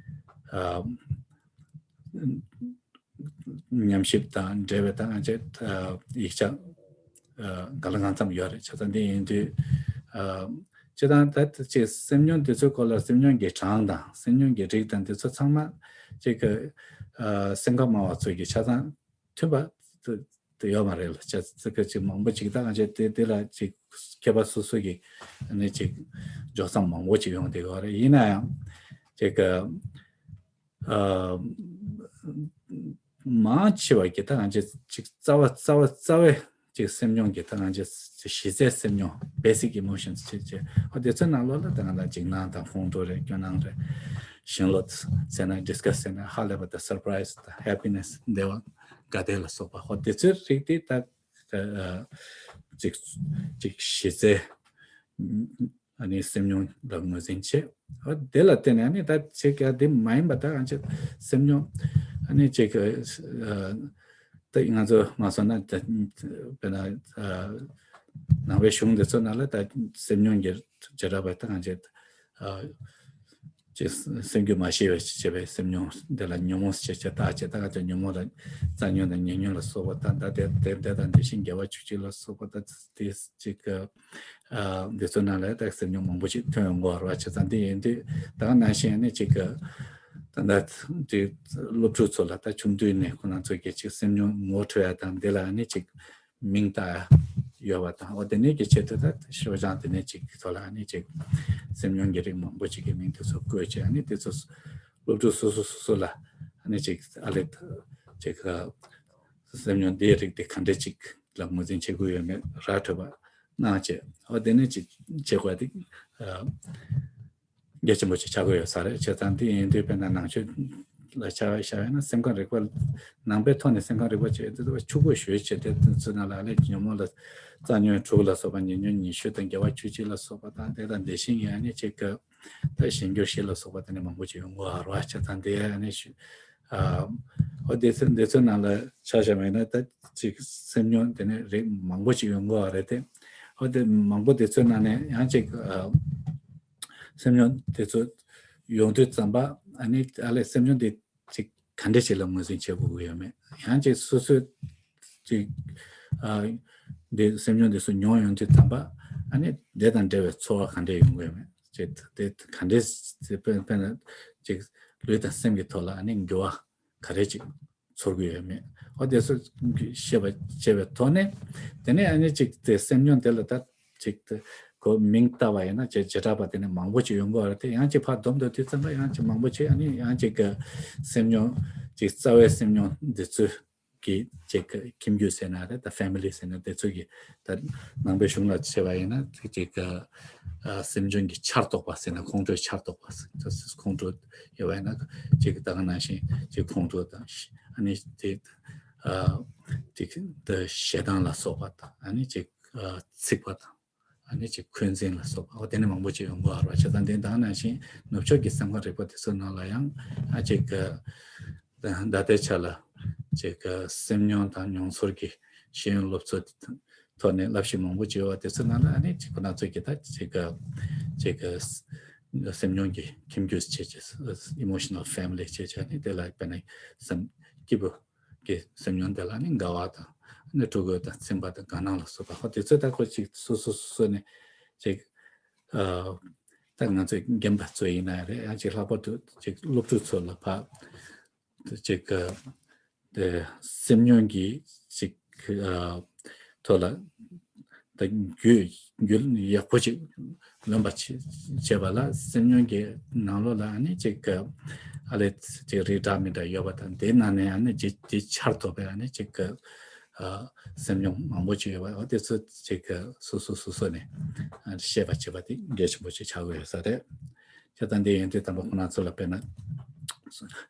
ཨ། ཉམས་ཞིབ་དང་འབྲེལ་བའི་ད་ང་ཅིག་ཡིག་ཆ་གང་ལ་གང་འཚམ་ཡོད་རེད། བྱས་ཙང་འདི་ཡིན་དུས་སྤྱིར་བཏང་ད་ཅིག་སེམས་མྱོང་འདི་ཚོའི་སྐོར་ལ་སེམས་མྱོང་གི་གྲངས་དང་སེམས་མྱོང་གི་རིགས་དང་འདི་ཚོ་ཚང་མ་ཅིག་སེམས་ཁམས་སྨྲ་བ་ཚོ་གི་ཆ་ཚང་མཐུན་པ་དེ་ཡོད་མ་རེད་ལ། བྱས་ཙང་ཅིག་མང་པོ་ཅིག་ད་ང་ཅིག་དེ་དེ་ལ་ཅིག་མཁས་པ་སོ་སོ་གི་ནི་ཅིག་འཇོག་མཚམས་མང་པོ་ཅིག་ཡོང་བསྡད་ཡོད་རེད། ཡིན་ན་ཡང་ཅིག་ཨ་མང་ཆེ་བ་གི་ད་ང་ཅིག་ཅིག་རྩ་བ་རྩ་བ་རྩ་བའི་ཅིག་སེམས་མྱོང་གི་ད་ང་ཅིག་གཞི་རྩའི་སེམས་མྱོང་basic emotions་ཅིག་ཅིག་ཨ་དེ་ཚོའི་ནང་ལོགས་ལ་ད་ང་ད་འཇིགས་སྣང་དང་ཁོང་ཁྲོ་རེད། སྐྱོ་སྣང་རེད། ཞེན་ལོག་ཟེར་ན་disgust་ཟེར་ན་ཧ་ལས་པ་དང་surprise་དང་happiness་བདེ་བ་དགའ་བདེ་ལ་སོགས་པ་ཨོ་དེ་ཚོའི་རིགས་དེ་ད་ཅིག་ཅིག་གཞི་རྩའི་ཨ་ནི་སེམས་མྱོང་ལ་ངོས་འཛིན་བྱེད། ཨ་དེ་ལ་བརྟེན་ནས་ཨ་ནི་ད་ཅིག་ཡ་དེ་མ་ཡིན་པ་ད་ང་ཅིག་སེམས་མྱོང་ཨ་ནི་ཅིག་ད་ང་ཚོ་མ་སོང་ན་ད་དཔེར་ན་ནང་པའི་གཞུང་འདི་ཚོ་ནང་ལ་ད་སེམས་མྱོང་གི་བྱེ་བྲག་པ་ད་ང་ཅིག་ཅིག་སེམས་རྒྱུད་མ་ཤེས་པའི་བྱེད་པའི་སེམས་མྱོང་འདི་ལ་ཉོན་མོངས་ཞེས་བྱ་བཏགས་བྱས། ད་ང་ཚོ་ཉོན་མོངས་ལ་རྩ་ཉོན་དང་ཉེ་ཉོན་ལ་སོགས་པ་དང་ད་དེ་དེ་དེ་དང་དེ་བཞིན་དགེ་བ་བཅུ་གཅིག་ལ་སོགས་པ་ད་དེ་ཅིག་ཨ་འདི་ཚོ་ནང་ལ་ད་སེམས་མྱོང་མང་པོ་ཞིག་ཐོན་ཡོང་གི་ཡོད་རེད་པ། བྱས་ཙང་འདི་ཡིན་དུས་ད་ག་ནང་བཞིན་ནི་ཅིག་ད་ད་དེ་སློབ་ཕྲུག་ཚོ་ལ་ད་ཆུང་དུས་ནས་ཁོ་རང་ཚོ་གི་ཅིག་སེམས་མྱོང་ངོ་འཕྲོད་ཡ་དང་འདི་ལ་ནི་ཅིག་མིང་བཏགས་ཡོད་པ་དང་། འོ་དེ་ནས་ཀྱི་ཆེད་དུ་ད་ཤོག་བྱང་དེ་ནས་ཅིག་ཐོག་ལ་ཨ་ནི་ཅིག་སེམས་མྱོང་གི་རིགས་མང་པོ་ཅིག་གི་མིང་དེ་ཚོ་བཀོད་བྱས། ཨ་ནི་དེ་ཚོ་སློབ་ཕྲུག་སོ་སོ་སོ་སོ་ལ་ཨ་ནི་ཅིག་ཨ་ལས་ཅིག་སེམས་མྱོང་དེའི་རིགས་དེ་ག་འདྲས་ཅིག་ལ་ངོས་འཛིན་བྱེད་དགོས་ཡོད་མེད་ར་འཕྲོད་པ་གནང་བྱས། འོ་དེ་ནས་ཅིག་བྱེད་དགོས་དེ། གལ་ཆེན་པོ་ཅིག་ཆགས་ཀྱི་ཡོད་ས་རེད། བྱས་ཙང་དེ་ཡིན་དུས་དཔེར་ན་ནང་ཆོས་ལ་ཆ་བཞག་ཡོད་ན་སེམས་ཁམས་རིག་པ་ནང་པའི་ཐོག་ནས་སེམས་ཁམས་རིག་པ་བྱས་དུས་ཕྱུག་པོ་ཞེ་པོ་བྱས་ཏེ་དེ་ཚོ་ནང་ལ་ཨ་ལས་ཉོན་མོངས་ལ་རྩ་ཉོན་དྲུག་ལ་སོགས་པ་ཉེ་ཉོན་ཉི་ཤུ་དང་དགེ་བ་བཅུ་གཅིག་ལ་སོགས་པ་དང་དེ་དང་དེ་བཞིན་གྱི་ཨ་ནི་ཅིག་གི་ད་གཞན་འགྱུར་བཞི་ལ་སོགས་པ་དེ་ནི་མང་པོ་ཅིག་ཡོང་གི་ཡོད་རེད་པ། བྱས་ཙང་དེ་ཨ་ནི་ཞུ་ཨ་འོ་དེ་ཚོ་འདི་ཚོའི་ནང་ལ་ཆ་བཞག་པ་ཡིན་ན་ད་ཅིག་སེམས་མྱོང་དེ་ནི་རིགས་མང་པོ་ཅིག་ཡོང་གི་ཡོད་རེད་དེ། ཨོ་དེ་མང་པོ་དེ་ཚོའི་ནང་ནས་ཡང་ཅིག་ཨ་སེམས་མྱོང་དེ་ཚོ་ཡོང་དུས་ཙམ་པ་ཨ་ནི་ཨ་ལས་སེམས་མྱོང་དེ་ཅིག་ག་འདྲ་ཞིག་ལ་ངོས་འཛིན་བྱེད་དགོས་ཀྱི་ཡོད་མེད། ཡང་ཅིག་སོ་སོའི་ཅིག་ཨ་འདི་སེམས་མྱོང་འདི་ཚོ་མྱོང་ཡོང་དུས་ཙམ་པ་ཨ་ནི་དེ་དང་འབྲེལ་བའི་ཚོར་བ་ག་འདྲ་ཡོང་གི་ཡོད་མེད། ཅིག་དེ་ག་འདྲ་དཔེར་དཔེར་ན་ཅིག་ལུས་དང་སེམས་ཀྱི་ཐོག་ལ་ཨ་ནི་འགྱུར་བ་ག་རེ་ཅིག་ཚོར་གྱི་ཡོད་མེད། ཨོ་དེ་ཚོ་ཤེས་པ་བྱས་པའི་ཐོག་ནས་དེ་ནས་ཨ་ནི་ཅིག་དེ་སེམས་མྱོང་དེ་ལ་ད་ཅིག་དེ་ཁོ་མིང་བཏགས་པ་ཡིན་ན་ཅིག་བྱེ་བྲག་པ་དེ་ནས་མང་པོ་ཅིག་ཡོང་གི་ཡོད་རེད་དེ། ཡང་ཅིག་ཕར་བསྡོམས་དུས་དེ་ཙམ་པ་ཡང་ཅིག་མང་པོ་ཅིག་ཨ་ནི་ཡང་ཅིག་གི་སེམས་མྱོང་ཅིག་རྩ་བའི་སེམས་མྱོང་འདི་ཚོ་གི་ཅིག་གི་ཁྱིམ་རྒྱུད་ཟེར་ན་རེད། ད་ཕེ་མི་ལི་ཟེར་ན་དེ་ཚོ་གི་ད་ནང་པའི་གཞུང་ལ་བྱས་པ་ཡིན་ན་ཅིག་གི་ཨ་སེམས་མྱོང་གི་ཆར་གཏོགས་པ་ཟེར་ན་ཁོང་ཁྲོའི་ཆར་གཏོགས་པ་ཟེར། ཁོང་ཁྲོ་ཡོད་པ་ཡིན་ན་ཅིག་ད་ག་ནང་བཞིན་ཅིག་ཁོང་ཁྲོ་དང་ཨ་ནི་དེ་ཨ་ཅིག་ད་ཞེ་སྡང་ལ་སོགས་པ་དང་ཨ་ནི་ཅིག་ཨ་འཚིག་པ་དང་། ཨ་ནི་ཅིག་འཁོན་འཛིན་ལ་སོགས་པ་ཨོ་དེ་ནི་མང་པོ་ཅིག་ཡོང་གི་ཡོད་རེད་བ། བྱས་ཙང་དེ་ད་ག་ནང་བཞིན་ནུབ་ཕྱོགས་ཀྱི་སེམས་ཁམས་རིག་པ་དེ་ཚོའི་ནང་ལ་ཡང་ཨ་ཅིག་གི་ད་ལྟའི་ཆ་ལ་ཅིག་གི་སེམས་མྱོང་དང་མྱོང་ཚོར་གྱི་ཤེས་ཡོན་སློབ་གསོ་ཐོག་ནས་བསླབ་གཞི་མང་པོ་ཅིག་ཡོད་པ་དེ་ཚོའི་ནང་ལ་ཨ་ནི་ཅིག་ཁོ་ན་ཚོས་ཀྱི་ད་ཅིག་གི་ཅིག་གི་སེམས་མྱོང་གི་ཁྱིམ་རྒྱུད་བྱས་བྱས་emotional family་བྱས་བྱས་ཨ་ནི་དེ་ལ་དཔེར་ན་སེམས་སྐྱིད་པོ་གི་སེམས་མྱོང་དེ་ལ་ནི་དགའ་བ་དང་ནི་སྤྲོ་དགོད་དང་ཚིམ་པ་དང་དགའ་སྣང་ལ་སོགས་པ་ཧོ་དེ་ཚོ་ད་ཁོ་ཅིག་སོ་སོ་སོ་སོ་ནས་ཅིག་ཨ་ད་ང་ཚོའི་རྒན་པ་ཚོ་ཡིན་ན་རེད། ཡང་ཅིག་ལྷག་པར་དུ་ཅིག་སློབ་ཕྲུག་ཚོ་ལ་ཕ་ཅིག་དེ་སེམས་མྱོང་གི་ཅིག་ཨ་ཐོག་ལ་ད་རྒྱུས་རྒྱུས་ཡག་པོ་ཅིག་ལོན་པ་བྱེད་བྱེད་པ་ལ་སེམས་མྱོང་གི་ནང་ལོགས་ལ་ཨ་ནི་ཅིག་གི་ཨ་ལས་ཅིག་རིགས་འདྲ་མི་འདྲ་ཡོད་པ་དང་དེའི་ནང་ནས་ཨ་ནི་ཅིག་དེ་ཆར་གཏོགས་པའི་ཨ་ནི་ཅིག་གི་ཨ་སེམས་མྱོང་མང་པོ་ཅིག་ཡོད་པ་ཨ་དེ་ཚོ་ཅིག་གི་སོ་སོ་སོ་སོ་ནས་ཨ་ཤེས་པ་བྱེད་པ་དེ་གལ་ཆེན་པོ་ཅིག་ཆགས་ཀྱི་ཡོད་ས་རེད། བྱས་ཙང་དེ་ཡིན་དུས་དང་པོ་ཁོ་ན་ཚོ་ལ་དཔེར་ན་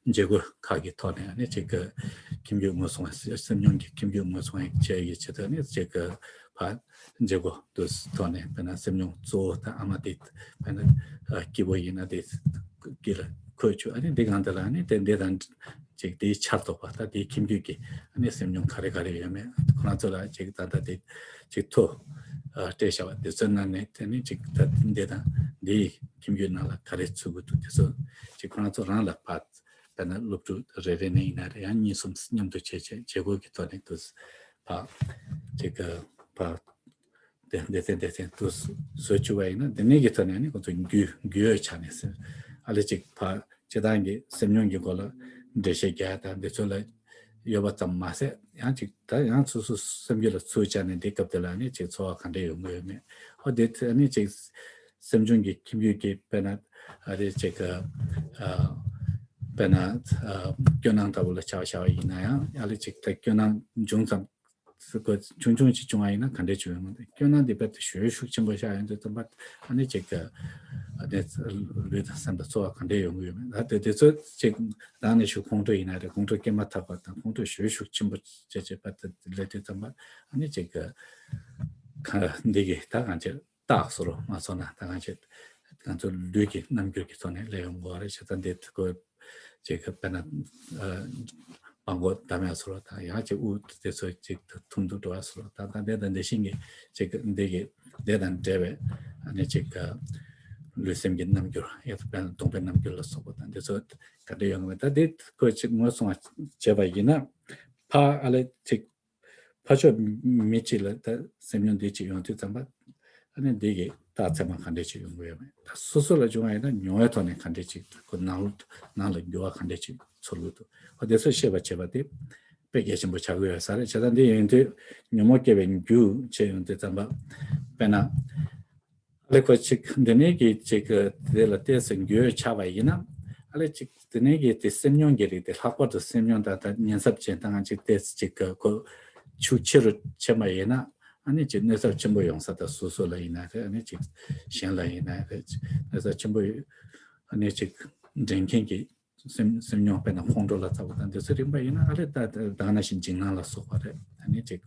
བྱེད་སྒོ་ཁག་གི་ཐོག་ནས་ཨ་ནི་ཅིག་གི་ཁྱིམ་རྒྱུད་ངོས་བཟུང་བ་སེམས་མྱོང་གི་ཁྱིམ་རྒྱུད་ངོས་བཟུང་བ་བྱེད་ཡག་གི་ཆེད་དུ་ནི་ཅིག་གི་ཕ་བྱེད་སྒོ་དུ་ཐོག་ནས་དཔེར་ན་སེམས་མྱོང་གཙོ་བོ་དང་ཨ་མ་དེ་དཔེར་ན་སྐྱིད་པོ་ཡིན་ན་དེ་སྐྱིད་ལ་འཁོད་བཅུག་ཨ་ནི་འདི་གང་དེ་ལ་ཨ་ནི་དེ་འདི་དང་ཅིག་དེའི་ཆར་གཏོགས་པ་ད་དེའི་ཁྱིམ་རྒྱུད་ཀྱི་ཨ་ནི་སེམས་མྱོང་ག་རེ་ག་རེ་ཡོད་མེད་ཁོ་རང་ཚོ་ལ་ཅིག་ད་ལྟ་དེ་ཅིག་ཐོ་སྤྲད་བཞག་པ་དེ་ཚོའི་ནང་ནས་དེ་ནི་ཅིག་ད་འདི་དང་འདིའི་ཁྱིམ་རྒྱུད་ནང་ལ་ག་རེ་ཚུད་དགོས་འདུག་དེ་ཚོ་ཅིག་ཁོ་རང་ཚོ་རང་ལ་ཕར་དཔེར་ན་སློབ་ཕྲུག་རེ་རེ་ནས་ཡིན་ན་རེ་ཡང་གཉིས་གསུམ་མཉམ་དུ་བྱས་བྱས་བྱེད་སྒོ་གི་ཐོག་ནས་དུ་ཕར་ཅིག་ཕར་དེ་སྡེ་ཚན་སྡེ་ཚན་དུ་བཟོ་བཅུག་པ་ཡིན་ན་དེ་ནས་ཀྱི་ཐོག་ནས་ནི་ཁོ་ཚོ་རྒྱུས་རྒྱུས་ཡོད་ཆ་ནས་ཟེར་ཨ་ལེ་ཅིག་ཕར་སྤྱི་བཏང་གི་སེམས་མྱོང་གི་སྐོར་ལ་འགྲེལ་བཤད་རྒྱག་ཡ་དང་འདི་ཚོ་ལ་ཡོད་པ་ཙམ་མ་ཟད་ཡང་ཅིག་ད་ཡང་སོ་སོ་སེམས་རྒྱུད་ལ་ཚུར་བཅར་ནས་འདི་སྐབས་དེ་ལ་ནི་ཅིག་ཚོར་བ་ག་འདྲ་ཡོང་གི་ཡོད་མེད་ཨོ་དེ་ནི་ཅིག་སེམས་བྱུང་གི་ཁྱིམ་རྒྱུད་ཀྱི་དཔེར་ན་ཨ་རེ་ཅིག་ཨ་དཔེར་ན་ཨ་སྐྱོ་སྣང་ལྟ་བུ་ལ་ཆ་བཞག་པ་ཡིན་ན་ཡང་ཨ་ལེ་ཅིག་ད་སྐྱོ་སྣང་འབྱུང་ཙམ་ཆུང་ཆུང་ཅིག་བྱུང་བ་ཡིན་ན་ག་འདྲས་བྱུང་ཡོང་མ་རེད། སྐྱོ་སྣང་འདི་རྦད་དེ་ཞེ་ཤུགས་ཆེན་པོ་ཤར་ཡོང་དུས་ཙམ་པ་ཨ་ནི་ཅིག་ཨ་ནི་ལུས་དང་སེམས་དང་ཚོར་བ་ག་འདྲས་ཡོང་གི་ཡོད་མེད་ད་དེ་དེ་ཚོ་ཅིག་ད་ནས་ཞུ་ཁོང་ཁྲོ་ཡིན་ན་རེད། ཁོང་ཁྲོ་སྐྱེས་མ་ཐག་པ་དང་ཁོང་ཁྲོ་ཞེ་ཤུགས་ཆེན་པོ་བྱས་བྱས་རྦད་དེ་སླེབས་དུས་ཙམ་པ་ཨ་ནི་ཅིག་འདི་གི་ད་གང་ཅིག་རྟགས་བཟོ་རོགས་མ་བཟོ་ན་ད་གང་བྱེད། ང་ཚོ་ལུས་ཀྱི་རྣམ་འགྱུར་གྱི་ཐོག་ནས་སླེབས་ཡོང་དགོས་རེད། བྱས་ཙང་འདི་ཁོ་ཅིག་དཔེར་ན་སྤང་གོ་འདམ་ཡག་བཟོ་རོགས་དང་ཡང་ཅིག་དབུགས་དེ་ཚོ་ཅིག་ཐུམ་དུ་འགྲོ་བ་བཟོ་རོགས་དང་ད་འདི་དང་འདི་བཞིན་གྱི་ཅིག་འདི་གི་འདི་དང་འབྲེལ་བའི་ཨ་ནི་ཅིག་ལུས་སེམས་ཀྱི་རྣམ་འགྱུར་ཡག་དཔེར་ན་གདོང་པའི་རྣམ་འགྱུར་ལ་སོགས་པ་དང་འདི་ཚོ་ག་འདྲ་ཡོང་གི་མེད་ད་འདི་ཁོ་ཅིག་ངོས་བཟུང་བ་བྱས་པ་ཡིན་ན་ཕ་ཨ་ལེ་ཅིག་ཕར་ཕྱོགས་མི་གཅིག་ལ་ད་སེམས་མྱོང་འདི་གཅིག་ཡོང་དུས་ཙམ་པ་ཨ་ནི་འདི་གི་རྟགས་མཚན་མ་ག་འདྲས་ཅིག་ཡོང་གི་ཡོད་མེད། ད་སོ་སོ་ལ་བྱུང་བ་ཡིན་ན་མྱོང་བའི་ཐོག་ནས་ག་འདྲས་ཅིག་ཁོ་ནང་ལོགས་ནང་ལ་འགྱུར་བ་ག་འདྲས་ཅིག་ཚོར་གི་འདུག་ཨ་དེ་ཚོ་ཤེས་པ་བྱེད་པ་དེ་དཔེ་གལ་ཆེན་པོ་ཆགས་ཀྱི་ཡོད་ས་རེད། བྱས་ཙང་འདི་ཡིན་དུས་ཉོན་མོངས་སྐྱེ་བའི་རྒྱུ་བྱས་ཡོང་དུས་ཙམ་པ་དཔེར་ན། ཨ་ལེ་ཁོ་ཅིག་འདི་ནས་ཀྱི་ཅིག་དེ་ལ་ལྟས་སུ་འགྱུར་ཆགས་པ་ཡིན་ན་ཨ་ལེ་ཅིག་དེ་ནས་ཀྱི་དེ་སེམས་མྱོང་གི་རིགས་དེ་ལྷག་པར་དུ་སེམས་མྱོང་དང་ད་ཉེན་ཚབས་ཅན་དང་ཅིག་ལྟས་ཅིག་ཁོ་ཤུགས་ཆེ་རུ་ཕྱིན་པ་ཡིན་ན་ཨ་ནི་ཅིག་གནོད་ཚབས་ཆེན་པོ་ཡོང་ས་དང་སོ་སོ་ལ་ཡིན་ན་རེད། ཨ་ནི་ཅིག་གཞན་ལ་ཡིན་ན་རེད། གནོད་ཚབས་ཆེན་པོ་ཡོད་ཨ་ནི་ཅིག་འདྲེན་མཁན་གྱི་སེམས་སེམས་མྱོང་དཔེར་ན་ཁོང་ཁྲོ་ལ་ཚ་བོ་དང་འདི་ཚོ་རིམ་པ་ཡིན་ན་ཨ་ལེ་ད་ད་ག་ནང་བཞིན་འཇིགས་སྣང་ལ་སོགས་པ་རེད། ཨ་ནི་ཅིག་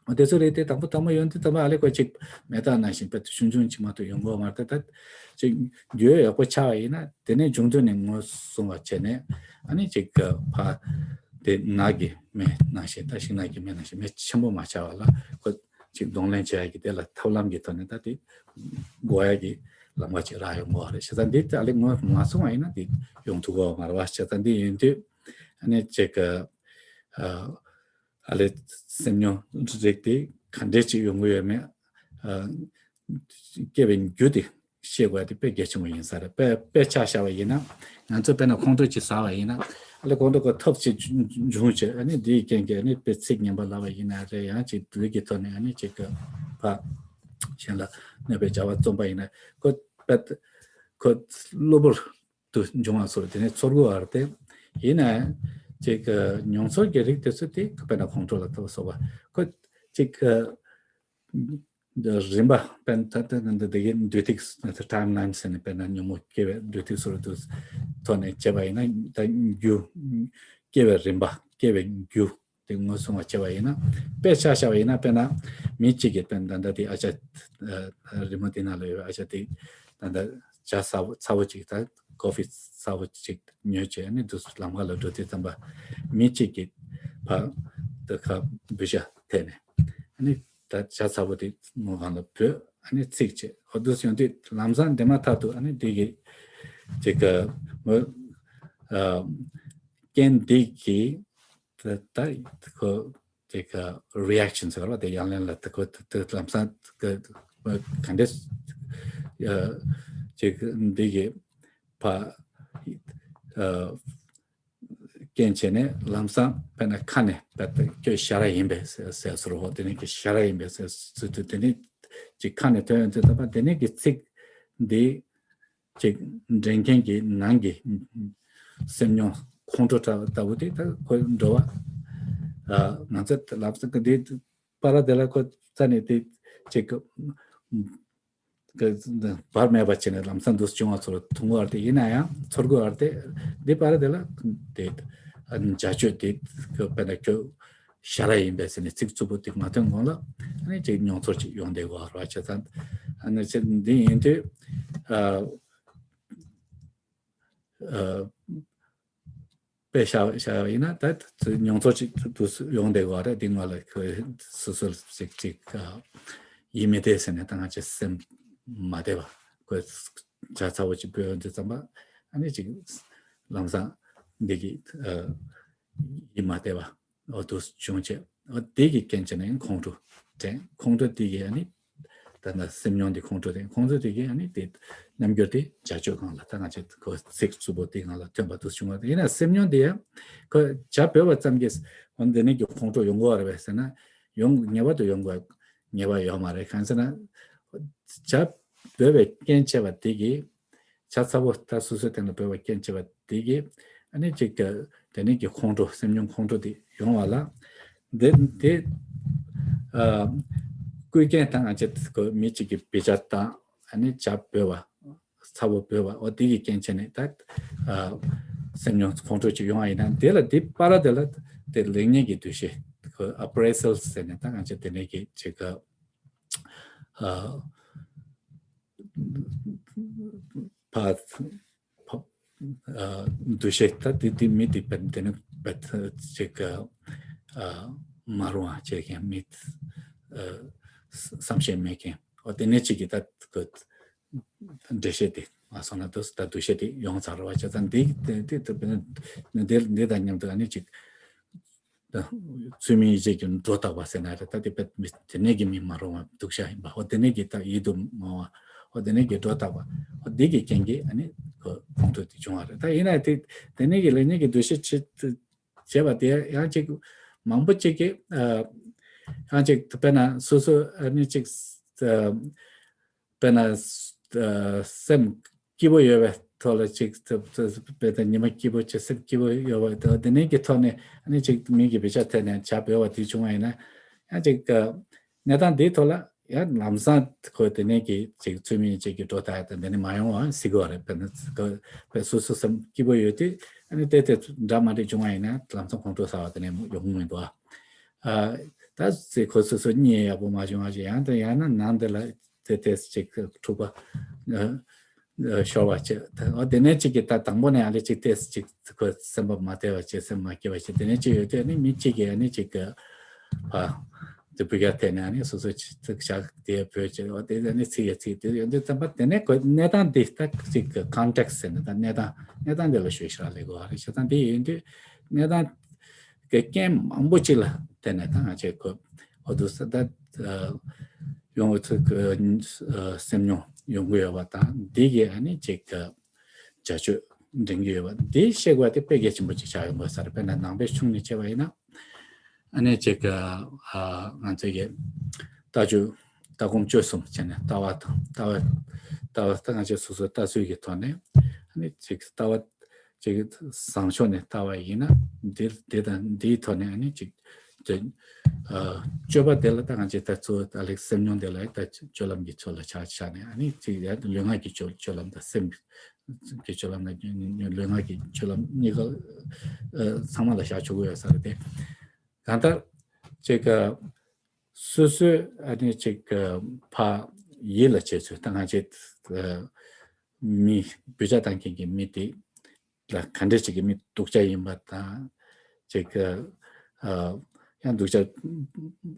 འོ་དེ་ཚོ་རེད་དེ་དང་པོ་དང་པོ་ཡོང་དུས་ཙམ་པ་ཨ་ལེ་ཁོ་ཅིག་མེ་སྟག་ནང་བཞིན་དཔེ་ཆུང་ཆུང་ཅིག་མ་གཏོགས་ཡོང་གི་མ་རེད། ད་ཅིག་འགྱུར་ཡག་པོ་ཆགས་པ་ཡིན་ན་དེ་ནས་འབྱུང་དུས་ནས་ངོས་བཟུང་བ་བྱས་ནས་ཨ་ནི་ཅིག་ཕ་དེ་ནགས་ཀྱི་མེ་ནང་བཞིན་ད་ཤིང་ནགས་ཀྱི་མེ་ནང་བཞིན་མེ་ཆེན་པོ་མ་ཆགས་པ་ལ་ཁོ་ ཅིག་གདོང་ལེན་བྱེད་ཡ་གི་དེ་ལ་ཐབས་ལམ་གྱི་ཐོག་ནས་ད་དེ་དགོས་ཡ་གི་ལམ་ཁ་ཅིག་རག་ཡོང་གི་ཡོད་རེད། བྱས་ཙང་འདི་ད་ལས་ངོས་མ་སོང་བ་ཡིན་ན་དེ་ཡོང་ཐུབ་ཀྱི་ཡོད་མ་རེད་བ། བྱས་ཙང་འདི་ཡིན་དུས་ཨ་ནི་ཅིག་གི་ཨ་ཨ་ལས་སེམས་མྱོང་རིགས་དེ་ག་འདྲས་ཅིག་ཡོང་གི་ཡོད་མེད་ཨ་སྐྱེ་བའི་རྒྱུ་དེ་ཤེས་དགོས་ཡ་དེ་དཔེ་གལ་ཆེན་པོ་ཡིན་ས་རེད། དཔེ་དཔེ་ཆ་བཞག་པ་ཡིན་ན་ང་ཚོ་དཔེར་ན་ཁོང་ཁྲོ་ཅིག་ཟ་བ་ཡིན་ན་ཨ་ལས་ཁོང་ཁྲོ་ཁོ་ཐབས་ཅིག་འབྱུང་བྱས་ཨ་ནི་དེའི་རྐྱེན་གྱིས་ཨ་ནི་དཔེ་ཚིག་ངན་པ་ལབ་པ་ཡིན་ན་རེད། ཡང་ཅིག་ལུས་ཀྱི་ཐོག་ནས་ཨ་ནི་ཅིག་གི་ཕ་གཞན་ལ་གནོད་པའི་བྱ་བ་རྩོམ་པ་ཡིན་ན་ཁོ་དཔེ་ཁོ་གློ་བུར་དུ་འབྱུང་བ་སོགས་དེ་ནས་ཚོར་གི་ཡོད་རེད་དེ། ཡིན་ན་ཅིག་གི་མྱོང་ཚོར་གྱི་རིགས་དེ་ཚོ་དེ་དཔེར་ན་ཁོང་ཁྲོ་ལ་ཐུག་པ་སོགས་པ་ཁོ་ཅིག་གི་རིམ་པ་དཔེར་ན་ད་ལྟ་འདི་འདི་གའི་འདུས་ཐིག་ཊའིམ་ལའིན་ཟེར་ནས་དཔེར་ན་ཉོན་མོངས་སྐྱེ་བའི་འདུས་ཐིག་སོགས་དུ་ཐོག་ནས་བྱས་པ་ཡིན་ན་ད་རྒྱུ་སྐྱེ་བའི་རིམ་པ་སྐྱེ་བའི་རྒྱུ་དེ་ངོས་བཟུང་བ་བྱས་པ་ཡིན་ན་དཔེ་ཆ་བཞག་པ་ཡིན་ན་དཔེར་ན་མི་གཅིག་གིས་དཔེར་ན་ད་ལྟ་དེ་ཨ་ཅག་རི་མོ་དེ་ནང་ལ་ཡོད་པའི་ཨ་ཅག་དེ་ད་ལྟ་ཇ་ཚ་པོ་ཚ་པོ་ཅིག་ད་ཀོ་ཧྥི་ཚ་པོ་ཅིག་ཉོས་བྱས་ནས་དུ་ལམ་ཁ་ལ་འགྲོ་དུས་ཙམ་པ་མི་གཅིག་གིས་ཕ་དུ་ཁ་འབུད་ཤ་འཐེན་ནས་ཨ་ནི། ད་ཇ་ཚ་པོ་དེ་ངོ་གང་ལ་བོས་ཨ་ནི་ཚིག་བྱས་ཨོ་དུས་ཡོང་དུས་ལམ་སང་དེ་མ་ཐག་ཏུ་ཨ་ནི་འདི་གི་དེ་ག་ངོ་ཨ་རྐྱེན་འདི་གི་ད་ད་ཁོ་དེ་ག་རི་ཨེག་ཤན་ཟེར་བ་དེ་ཡང་ལན་ལ་ད་ཁོ་དེ་ལམ་སང་ག་ག་འདྲས་ཨ་ཅིག་འདི་གི་ཕ་ཨ། རྐྱེན་བྱས་ནས་ལམ་སང་དཔེར་ན་ཁ་ནས་དཔེ་ཁྱོད་ཞ་ར་ཡིན་པས་ཟེར་ཟེར་སོ་རོ་དེ་ནས་ཀྱི་ཞ་ར་ཡིན་པས་ཟེར་ཟེར་དུས་དེ་ནས་ཀྱི་ཁ་ནས་ཐོན་ཡོང་དུས་ད་པ་དེ་ནས་ཀྱི་ཚིག་འདི་ཅིག་འདྲེན་མཁན་གྱི་ནང་གི་སེམས་མྱོང་ཁོང་ཁྲོ་ལྟ་བུ་དེ་ད་ཁོ་འགྲོ་བ་ང་ཚོ་ལམ་སང་གི་འདི་པ་ར་དེ་ལ་ཁོ་རྩ་ནས་དེ་ཅིག་བར་མེད་པ་བྱས་ནས་ལམ་སང་འདུག་བྱུང་བ་ཚོར་ཐུང་བར་དེ་ཡིན་ན་ཡང་ཚོར་དགོས་བར་དེ་འདི་བར་དེ་ལ་དེ་བྱ་སྤྱོད་དེ་དཔེར་ན་ཁྱོད་ཞ་ར་ཡིན་པས་ཟེར་ནས་ཚིག་རྩུབ་པོ་དེ་མ་ཐོན་གོང་ལ་ཨ་ནི་ཅིག་མྱོང་ཚོར་ཅིག་ཡོང་བསྡད་དགོས་བར་བྱས་ཙང་ཨ་ནི་ཚེ་འདི་ཡིན་དུས་ཨ། དཔེ་བཞག་བཞག་ཡིན་ན་ད་མྱོང་ཚོར་ཅིག་ཏུ་ཡོང་བསྡད་ཡོད་རེད། འདི་ང་ལ་ཁོས་སོ་སོར་ཅིག་ཅིག་ཡིད་མི་བདེ་ཟེར་ནས་ད་ང་ཅག་སེམས་མ་བདེ་བ་ཁོས་ཇ་ཚ་བོ་ཅིག་ཕུལ་ཡོང་དུས་ཙམ་པ་ཨ་ནི་ཅིག་ལམ་སང་འདི་གི་ཡིད་མ་བདེ་བ་འོ་དུ་བྱུང་བྱས་འོ་དེ་གི་རྐྱེན་བྱས་ནས་ཁོང་ཁྲོ་དྲན། ཁོང་ཁྲོ་དེ་གི་ཨ་ནི། ད་ལྟ་སེམས་མྱོང་འདི་ཁོང་ཁྲོ་རེད། ཁོང་ཁྲོ་དེ་གིས་ཨ་ནི་དེ་རྣམ་འགྱུར་དེ་བྱ་སྤྱོད་སྒང་ལ་ད་ང་ཚོས་ཁོ་ཚིག་རྩུབ་པོ་དེ་སྒང་ལ་ཐོན་པ་དུ་བྱུང་བ་དེ་ཡིན་ན་སེམས་མྱོང་དེ་ཡང་ཁོ་བྱ་བོས་པ་ཙམ་གྱིས་འོ་འདི་ནས་ཀྱི་ཁོང་ཁྲོ་ཡོང་གི་ཡོད་རེད་པས་ཟེར་ན་ཡོང་ངེས་པར་དུ་ཡོང་དགོས་ངེས་པ་ཡོད་མ་རེད། གང་ཟེར་ན་བྱ་བོས་པའི་རྐྱེན་བྱས་པ་དེ་གིས་ཇ་ཚ་བོ་ད་སོ་སོའི་སྟེང་ལ་བོས་པ་རྐྱེན་བྱས་པ་དེ་གིས་ཨ་ནི་ཅིག་གི་དེ་ནས་ཀྱི་ཁོང་ཁྲོ་སེམས་མྱོང་ཁོང་ཁྲོ་དེ་ཡོང་བ་ལ། དེ་དེ་ཨ་སྐུལ་རྐྱེན་དང་ང་ཅག་གི་མི་གཅིག་གིས་བི་ཅར་བཏང་ཨ་ནི་ཇ་བོས་པ་ཚ་བོ་བོས་པ་འོ་དེ་གི་རྐྱེན་བྱས་ནས་ད་ཨ་སེམས་མྱོང་ཁོང་ཁྲོ་ཅིག་ཡོང་བ་ཡིན་ན་དེ་ལ་དེ་པ་ར་དེ་ལ་དེ་ལེགས་ཉེས་ཀྱི་འདུ་ཤེས་ཁོ་ཨ་པ་རེ་སལ་ཟེར་ནས་ད་ང་ཅག་དེ་ནས་ཀྱི་ཅིག་ག་ཨ་ཕ་ཕ་ཨ་འདུ་ཤེས་ད་དེ་དེ་མི་དེ་བེད་དེ་ནི་བེད་ཅིག་ཨ་མ་རུང་བ་བྱེད་མཁན་མི་ཨ་བསམ་ཤེས་མེད་མཁན་འོ་དེ་ནས་ཅིག་གིས་ད་འགྲེལ་བཤད་དེ་མ་སོང་ན་དུ་ད་འདུ་ཤེས་དེ་ཡོང་ཚར་བ་བྱས་ཙང་འདི་དེ་དེ་དེ་དེ་དང་མཉམ་དུ་ཨ་ནི་ཅིག་ཚུལ་མིན་ཡིད་བྱེད་ཀྱི་སྒྲོ་བཏགས་པ་ཟེར་ན་རེད། ད་དེ་དཔེ་མི་དེ་ནས་ཀྱི་མི་མ་རུང་བ་སྡུག་བཤགས་ཡིན་པ། འོ་དེ་ནས་ཀྱི་ད་ཡིད་དུ་མང་བ། འོ་དེ་ནས་ཀྱི་སྒྲོ་བཏགས་པ། འོ་འདི་གི་རྐྱེན་གྱིས་ཨ་ནི་ཁོ་ཁོང་ཁྲོ་དེ་བྱུང་བ་རེད། ད་ཡིན་ན་དེ་དེ་ནས་ཀྱི་ལེགས་ཉེས་ཀྱི་འདུ་ཤེས་བྱེད་བྱེད་པ་དེ་ཡང་ཅིག་མང་པོ་ཅིག་གིས་ཨ་ཡང་ཅིག་དཔེར་ན་སོ་སོ་ཨ་ནི་ཅིག་ཨ། དཔེར་ན་ཨ་སེམས་སྐྱིད་པོ་ཡོད་པའི་ཐོག་ལ་ཅིག་དཔེར་ན་ཉི་མ་སྐྱིད་པོ་ཅིག་སེམས་སྐྱིད་པོ་ཡོད་པ་དང་དེ་ནས་ཀྱི་ཐོག་ནས་ཨ་ནི་ཅིག་མི་གི་བེད་སྤྱོད་ཐད་ནས་བྱ་བོས་པ་དེ་བྱུང་བ་ཡིན་ན་ཡང་ཅིག་གནས་སྟངས་འདིའི་ཐོག་ལ་ཡང་ལམ་སང་ཁོ་དེ་ནས་ཀྱི་ཅིག་ཚུལ་མིན་ཅིག་གི་སྒྲོ་བཏགས་ཡ་དང་དེ་ནས་མ་ཡོང་བ་སྲིད་གི་བ་རེད། དཔེར་ན་དཔེ་སོ་སོ་སེམས་སྐྱིད་པོ་ཡོད་དུས་ཨ་ནི་དེ་དེ་འདྲ་མ་འདྲ་བྱུང་བ་ཡིན་ན་ལམ་སང་ཁོང་ཁྲོ་ཟ་བ་དེ་ནས་ཡོང་གི་མི་འདུག་ཨ། ཨ་ད་ཚེ་ཁོ་སོ་སོ་གཉིད་ཡག་པོ་མ་བྱུང་བ་ཞིག་ཡང་དང་ཡང་ན་ནང་དེ་ལ་དེ་ཏོག་ཙམ་ཅིག་འཁྲུག་པ་ཤོར་བ་བྱས། འོ་དེ་ནས་ཅིག་གིས་ད་དང་པོ་ནས་ཨ་ལེ་ཅིག་ཏོག་ཙམ་ཅིག་ཁོ་སེམས་པ་མ་བདེ་བ་བྱས་སེམས་མ་སྐྱིད་པ་བྱས་དེ་ནས་ཅིག་ཡོད་དུས་ཨ་ནི་མི་གཅིག་གིས་ཨ་ནི་ཅིག་གི་ཕ་ སྤུ་རྒྱལ་ཐད་ནས་ནི་སོ་སོ་ཚིག་བཞག་དེ་བོད་ཀྱི་འོ་དེ་ནི་ཚིག་ཡ་ཚིག་དེ་ཡོད་འདུག་ཙམ་པ་དེ་ནས་གོ་གནས་སྟངས་འདི་ད་ཅིག་གི་ཀོན་ཊེག་སི་ཟེར་ནས་ད་གནས་སྟངས་གནས་སྟངས་འདི་ལ་ཞུས་ཤག་ལས་དགོས་བ་རེད་ཤག་ད་འདི་ཡིན་དུས་གནས་སྟངས་ཀྱི་རྐྱེན་མང་པོ་ཅིག་ལ་བརྟེན་ནས་ད་ང་ཚོས་གོ་འོ་འདུག་ས་ད་ཡོང་འོ་ཚིག་སེམས་མྱོང་ཡོང་གི་ཡོད་པ་དང་འདི་གི་ཨ་ནི་ཅིག་གི་བྱ་སྤྱོད་འདྲེན་གྱི་ཡོད་པ་འདི་ཤེས་དགོས་པ་དེ་དཔེ་གལ་ཆེན་པོ་ཅིག་ཆགས་ཡོང་དགོས་ས་རེད། དཔེར་ན་ནང་པའི་གཞུང་ནས་བྱས་པ་ཡིན་ན་ཨ་ནི་ཅིག་ང་ཚོའི་གི་ལྟ་སྤྱོད་ལྟ་སྒོམ་སྤྱོད་གསུམ་བྱས་ནས་ལྟ་བ་དང་ལྟ་བ་ལྟ་བ་ད་ང་ཚོས་སོ་སོའི་ལྟ་ཚུལ་གྱི་ཐོག་ནས་ཨ་ནི་ཅིག་ལྟ་བ་ཅིག་བཟང་ཕྱོགས་ནས་ལྟ་བ་ཡིན་ན་འདི་འདི་དང་འདིའི་ཐོག་ནས་ཨ་ནི་ཅིག་དེ་ཨ་སྤྱོད་པ་དེ་ལ་ད་ང་ཚོས་ད་གཙོ་བོ་ད་ལེགས་སེམས་མྱོང་དེ་ལ་ད་སྤྱོད་ལམ་གྱི་ཚུལ་ལ་ཆ་བཞག་ནས་ཨ་ནི་ཅིག་ཡ་ལུས་ངག་གི་སྤྱོད་སྤྱོད་ལམ་དང་སེམས་ཀྱི་སྤྱོད་ལམ་དང་ལུས་ངག་གི་སྤྱོད་ལམ་གཉིས་ཀ་ཨ་ཚང་མ་ལ་བཞག་ཆོག་གི་ཡོད་ས་རེད་དེ། གང་ལྟར་ཅིག་ཨ་སོ་སོའི་ཨ་ནི་ཅིག་ཨ་ཕ་ཡིད་ལ་བྱེད་ཚུལ་ད་ང་ཚོས་ཨ་མི་འབུད་བྱ་བཏང་མཁན་གྱི་མི་དེ་ལ་ག་འདྲ་ཅིག་གི་མི་སྡུག་ཅག་ཡིན་པ་དང་ཅིག་ཨ་ཡང་སྡུག་ཅག་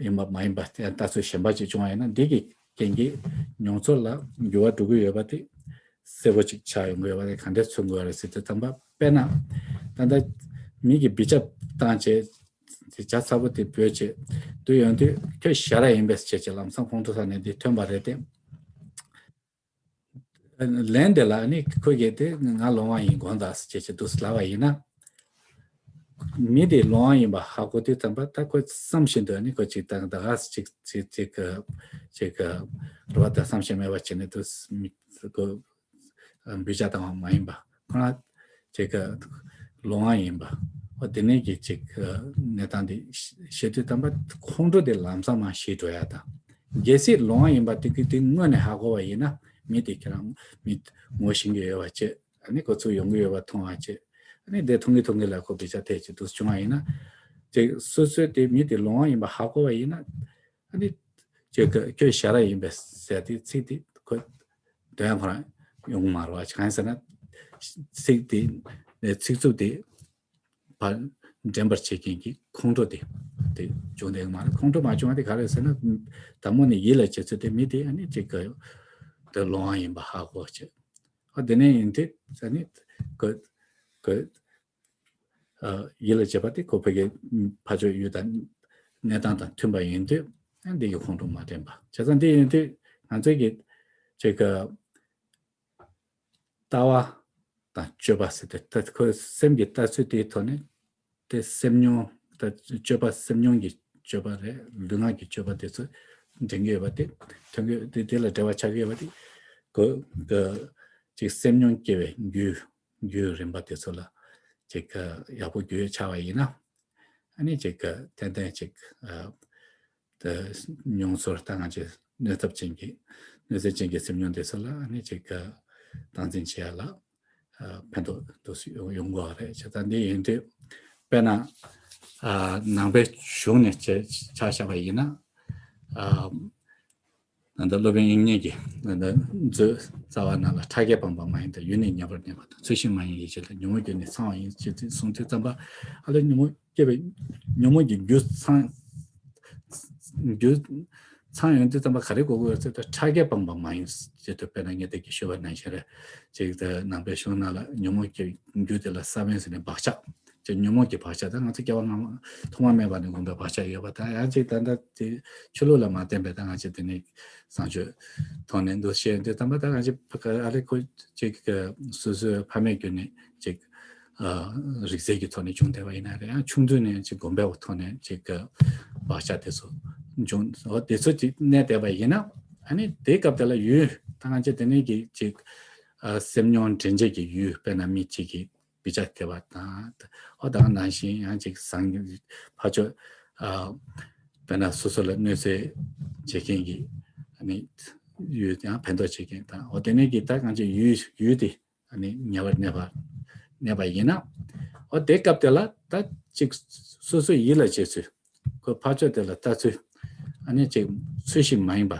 ཡིན་པ་མ་ཡིན་པ་ཡང་ལྟ་ཚུལ་གཞན་པ་ཅིག་བྱུང་བ་ཡིན་ན་འདི་གི་རྐྱེན་གྱིས་མྱོང་ཚོར་ལ་འགྱུར་བ་འགྲོ་གི་ཡོད་པ་དེ་གསལ་པོ་ཅིག་ཆགས་ཡོང་གི་ཡོད་པ་དེ་ག་འདྲ་མཚོན་དགོས་རེད་ཟེར་དུས་ཙམ་པ་དཔེར་ན་ད་ལྟ་མི་གི་འབུད་བྱ་བཏང་བྱས་དེ་བྱ་ཚ་པོ་དེ་འབུད་བྱས་དུས་ཡོང་དུས་ཁྱོད་ཞ་ར་ཡིན་པས་བྱས་བྱས་ལམ་སང་ཁོང་ཁྲོ་ཟ་ནས་འདི་ཐོན་པ་རེད་དེ། ལན་དེ་ལ་ནི་ཁོ་གིས་དེ་ང་ལོང་བ་ཡིན་དགོངས་དག་ཅེས་བྱེད་དུ་ལབ་པ་ཡིན་ན། མི་དེ་ལོང་བ་ཡིན་པ་ཧ་གོ་དུས་ཙམ་པ་ད་ཁོ་བསམ་བཞིན་དུ་ནི་ཁོ་ཅིག་དང་ད་ག་ཅིག་ཅིག་ཅིག་གི་ཅིག་གི་རུ་བ་དང་བསམ་ཤེས་མེད་པ་བྱས་ནས་དུ་མི་ཁོ་འབུད་བྱ་བཏང་བ་མ་ཡིན་པ་ཁོ་རང་ཅིག་གི་ལོང་བ་ཡིན་པ་འོ་དེ་ནས་ཀྱི་ཅིག་གི་གནས་སྟངས་དེ་ཤེས་དུས་ཙམ་པ་ཁོང་ཁྲོ་དེ་ལམ་སང་མ་ཞི་འགྲོ་ཡ་དང་། གལ་སྲིད་ལོང་བ་ཡིན་པ་དེ་གི་དེ་སྔོན་ནས་ཧ་གོ་བ་ཡིན་ན་མི་དེ་ཁྱེད་རང་མི་ངོ་ཤེས་ཀྱི་ཡོད་པ་བྱས་ཨ་ནི་ཁོ་ཚོ་ཡོང་གི་ཡོད་པ་མཐོང་བ་བྱས་ཨ་ནི་དེ་མཐོང་གི་མཐོང་གི་ལ་ཁོ་འབུད་བྱ་ཐེབས་ཀྱི་འདུག་བྱུང་བ་ཡིན་ན་དེ་སོ་སོའི་དེ་མི་དེ་ལོང་བ་ཡིན་པ་ཧ་གོ་བ་ཡིན་ན་ཨ་ནི་ཁྱོད་ཁྱོད་ཞ་ར་ཡིན་པས་ཟེར་དེ་ཚིག་དེ་ཁོ་དོན་ཁོ་རང་ཡོང་མ་རེད་བ། གང་ཡིན་ཟེར་ན་ཚིག་དེ་ཚིག་རྩུབ་དེ། བ་འདྲེན་པར་བྱེད་མཁན་གྱི་ཁོང་ཁྲོ་དེ་དེ་བྱུང་བསྡད་ཀྱི་མ་རེད། ཁོང་ཁྲོ་མ་བྱུང་བ་དེ་ག་རེ་ཟེར་ན་དང་པོ་ནས་ཡིད་ལ་བྱེད་ཚུལ་དེ་མི་དེ་ཨ་ནི་ཅིག་གི་དེ་ལོང་བ་ཡིན་པ་ཧ་གོ་བྱེད། ཨ་དེ་ནས་ཡིན་དུས་ཨ་ནི་གི་གི་ཨ་ཡིད་ལ་བྱེད་པ་དེ་ཁོ་ཕ་གི་ཕ་ཆོས་ཡུལ་དང་གནས་སྟངས་དང་མཐུན་པ་ཡིན་དུས་ཨ་འདི་གི་ཁོང་ཁྲོ་མ་དྲན་པ་བྱས་ཙང་འདི་ཡིན་དུས་ང་ཚོས་ཀྱི་ཅིག་གི་ལྟ་བ་དང་སྤྱོད་པ་ཟེར་ཏེ་ད་ཁོའི་སེམས་ཀྱི་ལྟ་ཚུལ་དེའི་ཐོག་ནས་དེ་སེམས་མྱོང་ད་སྤྱོད་པ་སེམས་མྱོང་གི་སྤྱོད་པ་རེད། ལུས་ངག་གི་སྤྱོད་པ་དེ་ཚོ་འདྲེན་གྱི་ཡོད་པ་དེ་ཐོན་གྱི་དེ་དེ་ལ་འབྲེལ་བ་ཆགས་ཀྱི་ཡོད་པ་དེ་གོ་ག་ཅིག་སེམས་མྱོང་སྐྱེ་བའི་རྒྱུ་རྒྱུ་རིམ་པ་དེ་ཚོ་ལ་ཅིག་ག་ཡག་པོ་རྒྱུས་ཡོད་ཆགས་པ་ཡིན་ན་ཨ་ནི་ཅིག་ག་ཏན་ཏན་ཅིག་ཨ། དེ་མྱོང་ཚོར་ད་ང་ཚོས་གནོད་ཚབས་ཅན་གྱི་གནོད་འཚེ་ཅན་གྱི་སེམས་མྱོང་དེ་ཚོ་ལ་ཨ་ནི་ཅིག་སྟངས་འཛིན་བྱེད་ཡ་ལ་ཕན་ཐོགས་འདུག་ཡོང་གི་ཡོད་རེད། བྱས་ཙང་འདི་ཡིན་དུས་དཔེར་ན་ནང་པའི་གཞུང་ནས་ཆ་བཞག་པ་ཡིན་ན་ད་ལྟ་སློབ་དཔོན་དབྱིག་གཉེན་གྱིས་ད་ལྟ་མཛོད་རྩ་བ་ནང་ལ་ཕྲ་རྒྱས་སྤངས་པ་མ་ཡིན་ཏེ་ཡུལ་ནི་ཉེ་བར་གནས་པ་དང་ཚུལ་བཞིན་མ་ཡིན་ཡིད་བྱེད་ལ་ཉོན་མོངས་རྒྱུ་ནི་ཚང་བ་ཡིན་ཞེས་གསུངས་དུས་ཙམ་པ་ཨ་ལས་ཉོན་མོངས་སྐྱེ་བའི་ཉོན་མོངས་ཀྱི་རྒྱུ་ཚང་རྒྱུ་ཚང་ཡོང་དུས་ཙམ་པ་ག་རེ་དགོས་ཀྱི་ཡོད་ཟེར་ན་ཕྲ་རྒྱས་སྤངས་པ་མ་ཡིན་ཅེས་དུ་དཔེར་ན་ངས་དེ་གི་ཞུ་བ་ནང་བཞིན་རེད། ཅིག་དེ་ནང་པའི་གཞུང་ནང་ལ་ཉོན་མོངས་ཀྱི་རྒྱུ་དེ་ལ་ས་བོན་ཟེར་ནས་བག་ཆགས་ཅིག་ཉོན་མོངས་ཀྱི་བག་ཆགས་ད་ང་ཚོ་སྐྱེ་བ་སྔ་མ་ཐོག་མ་མེད་པ་ནས་འོང་པའི་བག་ཆགས་ཡོད་པ་དང་ཡང་ཅིག་ད་ལྟ་དེ་ཆོས་ལུགས་ལ་མ་བརྟེན་པའི་ད་ང་ཚོ་དེ་ནས་བཟང་སྤྱོད་ཐོག་ནས་འདུ་ཤེས་དུས་ཙམ་པ་ད་ང་ཚོ་ཨ་ལས་ཁོ་ཅིག་སོ་སོའི་ཕ་མེས་བརྒྱུད་ནས་ཅིག་རིག་རྩལ་གྱི་ཐོག་ནས་བྱུང་བསྡད་པ་ཡིན་ན་རེད། ཡང་ཆུང་དུས་ནས་ཅིག་གོམས་པའི་ཐོག་ནས་ཅིག་བག་ཆགས་དེ་ཚོ་བྱུང་འོ་དེ་ཚོ་ཅིག་གནས་བསྡད་པ་ཡིན་ན་ཨ་ནི་དེའི་སྐབས་དེ་ལ་ཡུལ་ད་ང་ཚོ་དེ་ནས་ཀྱི་ཅིག་སེམས་མྱོང་དྲན་བྱེད་ཀྱི་ཡུལ་དཔེར་ན་མི་གཅིག་གིས་བི་ཅག་སྟེར་བ་དང་འོ་ད་ནང་བཞིན་ཡང་ཅིག་བཟང་ཕ་ཆོས་དཔེར་ན་སོ་སོ་ལ་གནོད་འཚེ་བྱེད་མཁན་གྱི་ཨ་ནི་ཡུལ་ཡང་ཕན་ཐོགས་བྱེད་མཁན་དང་འོ་དེ་ནས་ཀྱི་ད་ང་ཚོ་ཡུལ་ཡུལ་དེ་ཨ་ནི་ཉེ་བར་གནས་པ་གནས་པ་ཡིན་ན། འོ་དེ་སྐབས་དེ་ལ་ད་ཅིག་སོ་སོའི་ཡིད་ལ་བྱེད་ཚུལ་ཁོ་ཕར་ཕྱོགས་དེ་ལ་ལྟ་ཚུལ་ཨ་ནི་ཅིག་ཚུལ་བཞིན་མ་ཡིན་པ་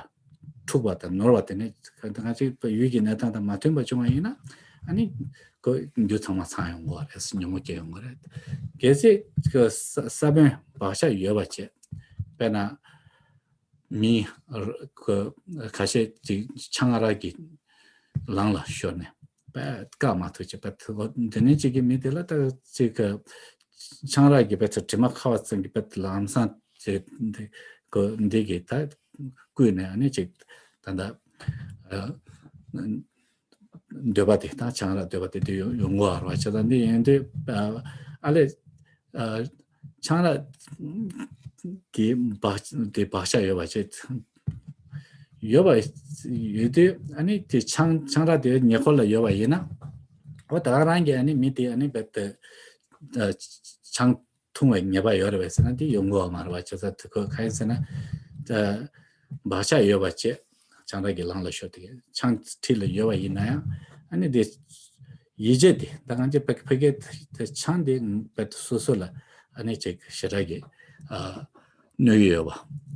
འཁྲུག་པ་དང་ནོར་བ་དེ་ནི་ང་ཚོའི་ཡུལ་གྱི་གནས་སྟངས་དང་མ་མཐུན་པ་བྱུང་བ་ཡིན་ན་ཨ་ནི་ཁོ་རྒྱུ་ཚང་མ་ཚང་ཡོང་གི་རེད། ཉོན་མོངས་སྐྱེ་ཡོང་གི་རེད། གལ་སྲིད་ཁོ་ས་ས་བོན་བག་ཆགས་ཡོད་པ་བྱས་དཔེར་ན། མི་ཁ་ཤས་ཅིག་ཆང་རག་གི་ལམ་ལ་ཤོར་ནས་པད་བཀག་མ་ཐུབ་ཅིག་པད་དེ་ནས་ཅིག་གི་མི་དེ་ལ་ད་ཅིག་ཆང་རག་གི་པད་དེ་དྲི་མ་ཁ་བ་ཙམ་གྱི་པད་ལམ་སང་དེ་འདི་གི་ད་བསྐུས་ནས་ཨ་ནི་ཅིག་ད་ད། འདོད་པ་དེ་དང་ཆང་རག་འདོད་པ་དེ་དུ་ཡོང་གོ་བ་རེད་བ། བྱས་ཙང་འདི་ཡིན་དུས་ཨ་ལས་ཆང་རག་གི་བག་དེ་བག་ཆགས་ཡོད་པ་བྱས་ཡོད་པ་ཡོད་དུས་ཨ་ནི་དེ་ཆང་ཆང་རག་དེ་ཉེ་འཁོར་ལ་ཡོད་པ་ཡིན་ན་འོ་ད་ག་རང་གི་ཨ་ནི་མི་དེ་ཨ་ནི་བེད་དེ་ཆང་འཐུང་བའི་ངེས་པ་ཡོད་རེད་བས་ཟེར་ན་དེ་ཡོང་གི་ཡོད་མ་རེད་བ། བྱས་ཙང་དེ་ཁོ་ག་ཡིན་ཟེར་ན་བག་ཆགས་ཡོད་པ་བྱས་ཆང་རག་གི་ལམ་ལ་ཤོར་དེ་ཆང་འཁྲིས་ལ་ཡོད་པ་ཡིན་ན་ཡང་ཨ་ནི་དེ་ཡིད་ཆེས་དེ་ད་གང་ཅི་ཕ་ཕ་གི་དེ་ཆང་དེ་བེད་སོ་སོ་ལ་ཨ་ནི་ཅིག་ཞེ་དྲག་གི་གནོད་ཀྱི་ཡོད་པ་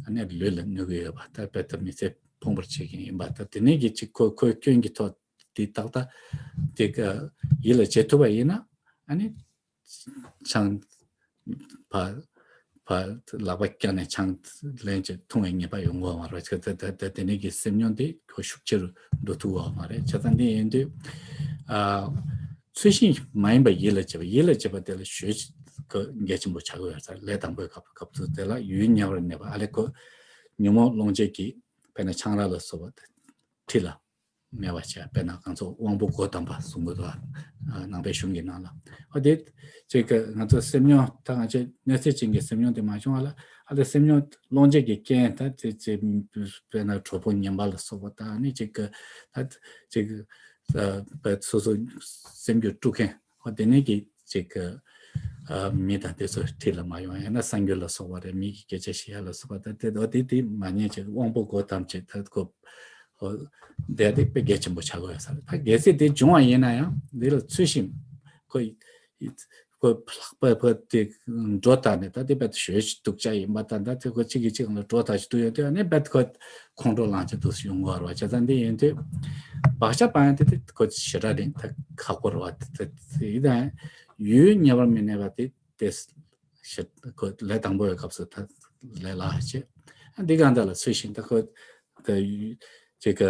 ཨ་ནི་ལུས་ལ་གནོད་ཀྱི་ཡོད་པ་ད་བེད་མི་ཚེ་ཕོངས་པར་བྱེད་ཀྱི་ཡིན་པ་ད་དེ་ནས་ཀྱི་ཅིག་ཁོ་ཁོའི་སྐྱོན་གྱི་ཐོག་དེ་ཏག་ཏག་དེ་ཡིད་ལ་བྱེད་ཐུབ་པ་ཡིན་ན་ཨ་ནི། ཆང་ཕ་ཕ་ལག་པ་བཀྱགས་ནས་ཆང་ལན་ཅིག་འཐུང་བའི་ངེས་པ་ཡོང་གི་ཡོད་མ་རེད། ད་ད་ད་དེ་ནས་ཀྱི་སེམས་མྱོང་དེ་ཁོ་ཤུགས་ཆེ་རུ་འགྲོ་ཐུབ་ཀྱི་ཡོད་མ་རེད། བྱས་ཙང་འདི་ཡིན་དུས་ཨ་ཚུལ་བཞིན་མ་ཡིན་པ་ཡིད་ལ་བྱེད་པ་ཡིད་ལ་བྱེད་པ་དེ་ལ་ཞོལ་ཁོ་གལ་ཆེན་པོ་ཆགས་ཀྱི་ཡོད་ས་རེད། ལས་དང་པོའི་སྐབས་སྐབས་སུ་དེ་ལ་ཡུལ་ཉེ་བར་གནས་པ་ཨ་ལས་ཁོ་ཉོན་མོངས་སློང་བྱེད་ཀྱི་དཔེར་ན་ཆང་རག་ལ་སོགས་པ་དེ་འཁྲིས་ལ། མེད་པ་བྱས་དཔེར་ན་ང་ཚོ་དབང་པོ་སྒོ་དམ་པ་གསུང་གི་འདུག་ནང་པའི་གཞུང་གི་ནང་ལ་ཨ་དེ་ཅིག་གི་ང་ཚོ་སེམས་མྱོང་ད་ང་ཚོའི་གནས་ཚད་ཅན་གྱི་སེམས་མྱོང་དེ་མ་བྱུང་བ་ལ་ཨ་དེ་སེམས་མྱོང་སློང་བྱེད་ཀྱི་རྐྱེན་ད་དེ་ཅིག་དཔེར་ན་གྲོགས་པོ་ངན་པ་ལ་སོགས་པ་ད་ཨ་ནི་ཅིག་གི་ད་ཅིག་དཔེ་སོ་སོ་སེམས་རྒྱུད་དཀྲུག་མཁན་ཨ་དེ་ནས་ཀྱི་ཅིག་གི་ཨ་མི་དང་དེ་ཚོ་འཁྲིས་ལ་མ་ཡོང་ཡང་ན་གསར་འགྱུར་ལ་སོགས་པ་རེད། མི་གི་སྐད་ཆ་བཤད་ཡ་ལ་སོགས་པ་ད་དེ་ཨ་དེ་དེ་མ་ཉན་ཅིག་དབང་པོ་སྒོ་དམ་ཅིག་ད་ཁོ། ཨོ། དེ་དེ་དཔེ་གལ་ཆེན་པོ་ཆགས་ཀྱི་ཡོད་ས་རེད། ད་གལ་སྲིད་དེ་བྱུང་བ་ཡིན་ན་ཡང་འདི་ལ་ཚུལ་བཞིན་ཁོ་ཁོ་ལྷག་པ་ཕ་དེ་འགྲོ་ལྟ་ནས་ད་དེ་བེད་ཞོལ་ཞིག་སྡུག་ཅག་ཡིན་པ་ད་ད་དེ་ཁོ་གཅིག་གིས་གཅིག་ལ་འགྲོ་ལྟ་ཞིག་སྡུག་ཡོད་དུས་ཨ་ནི་བེད་ཁོ་ཁོང་ཁྲོ་ལངས་ཆེད་དུ་ཡོང་གི་ཡོད་རེད་བ། བྱས་ཙང་འདི་ཡིན་དུས་བག་ཆགས་སྤང་ཡ་དེ་དེ་ཁོ་ཞེ་དྲག་རིང་ད་ཁག་པོ་རེད་བ། དེ་དེ་ཡིན་ན་ཡང་ཡུལ་ཉེ་བར་མི་གནས་པ་དེ། དེ་ཞེས་ཁོ་ལས་དང་པོའི་སྐབས་སུ་ད་ལས་ལ་བྱེད། འདི་གང་ལྟར་ལ་ཚུལ་བཞིན་ད་ཁོ་ད་ཅིག་ག་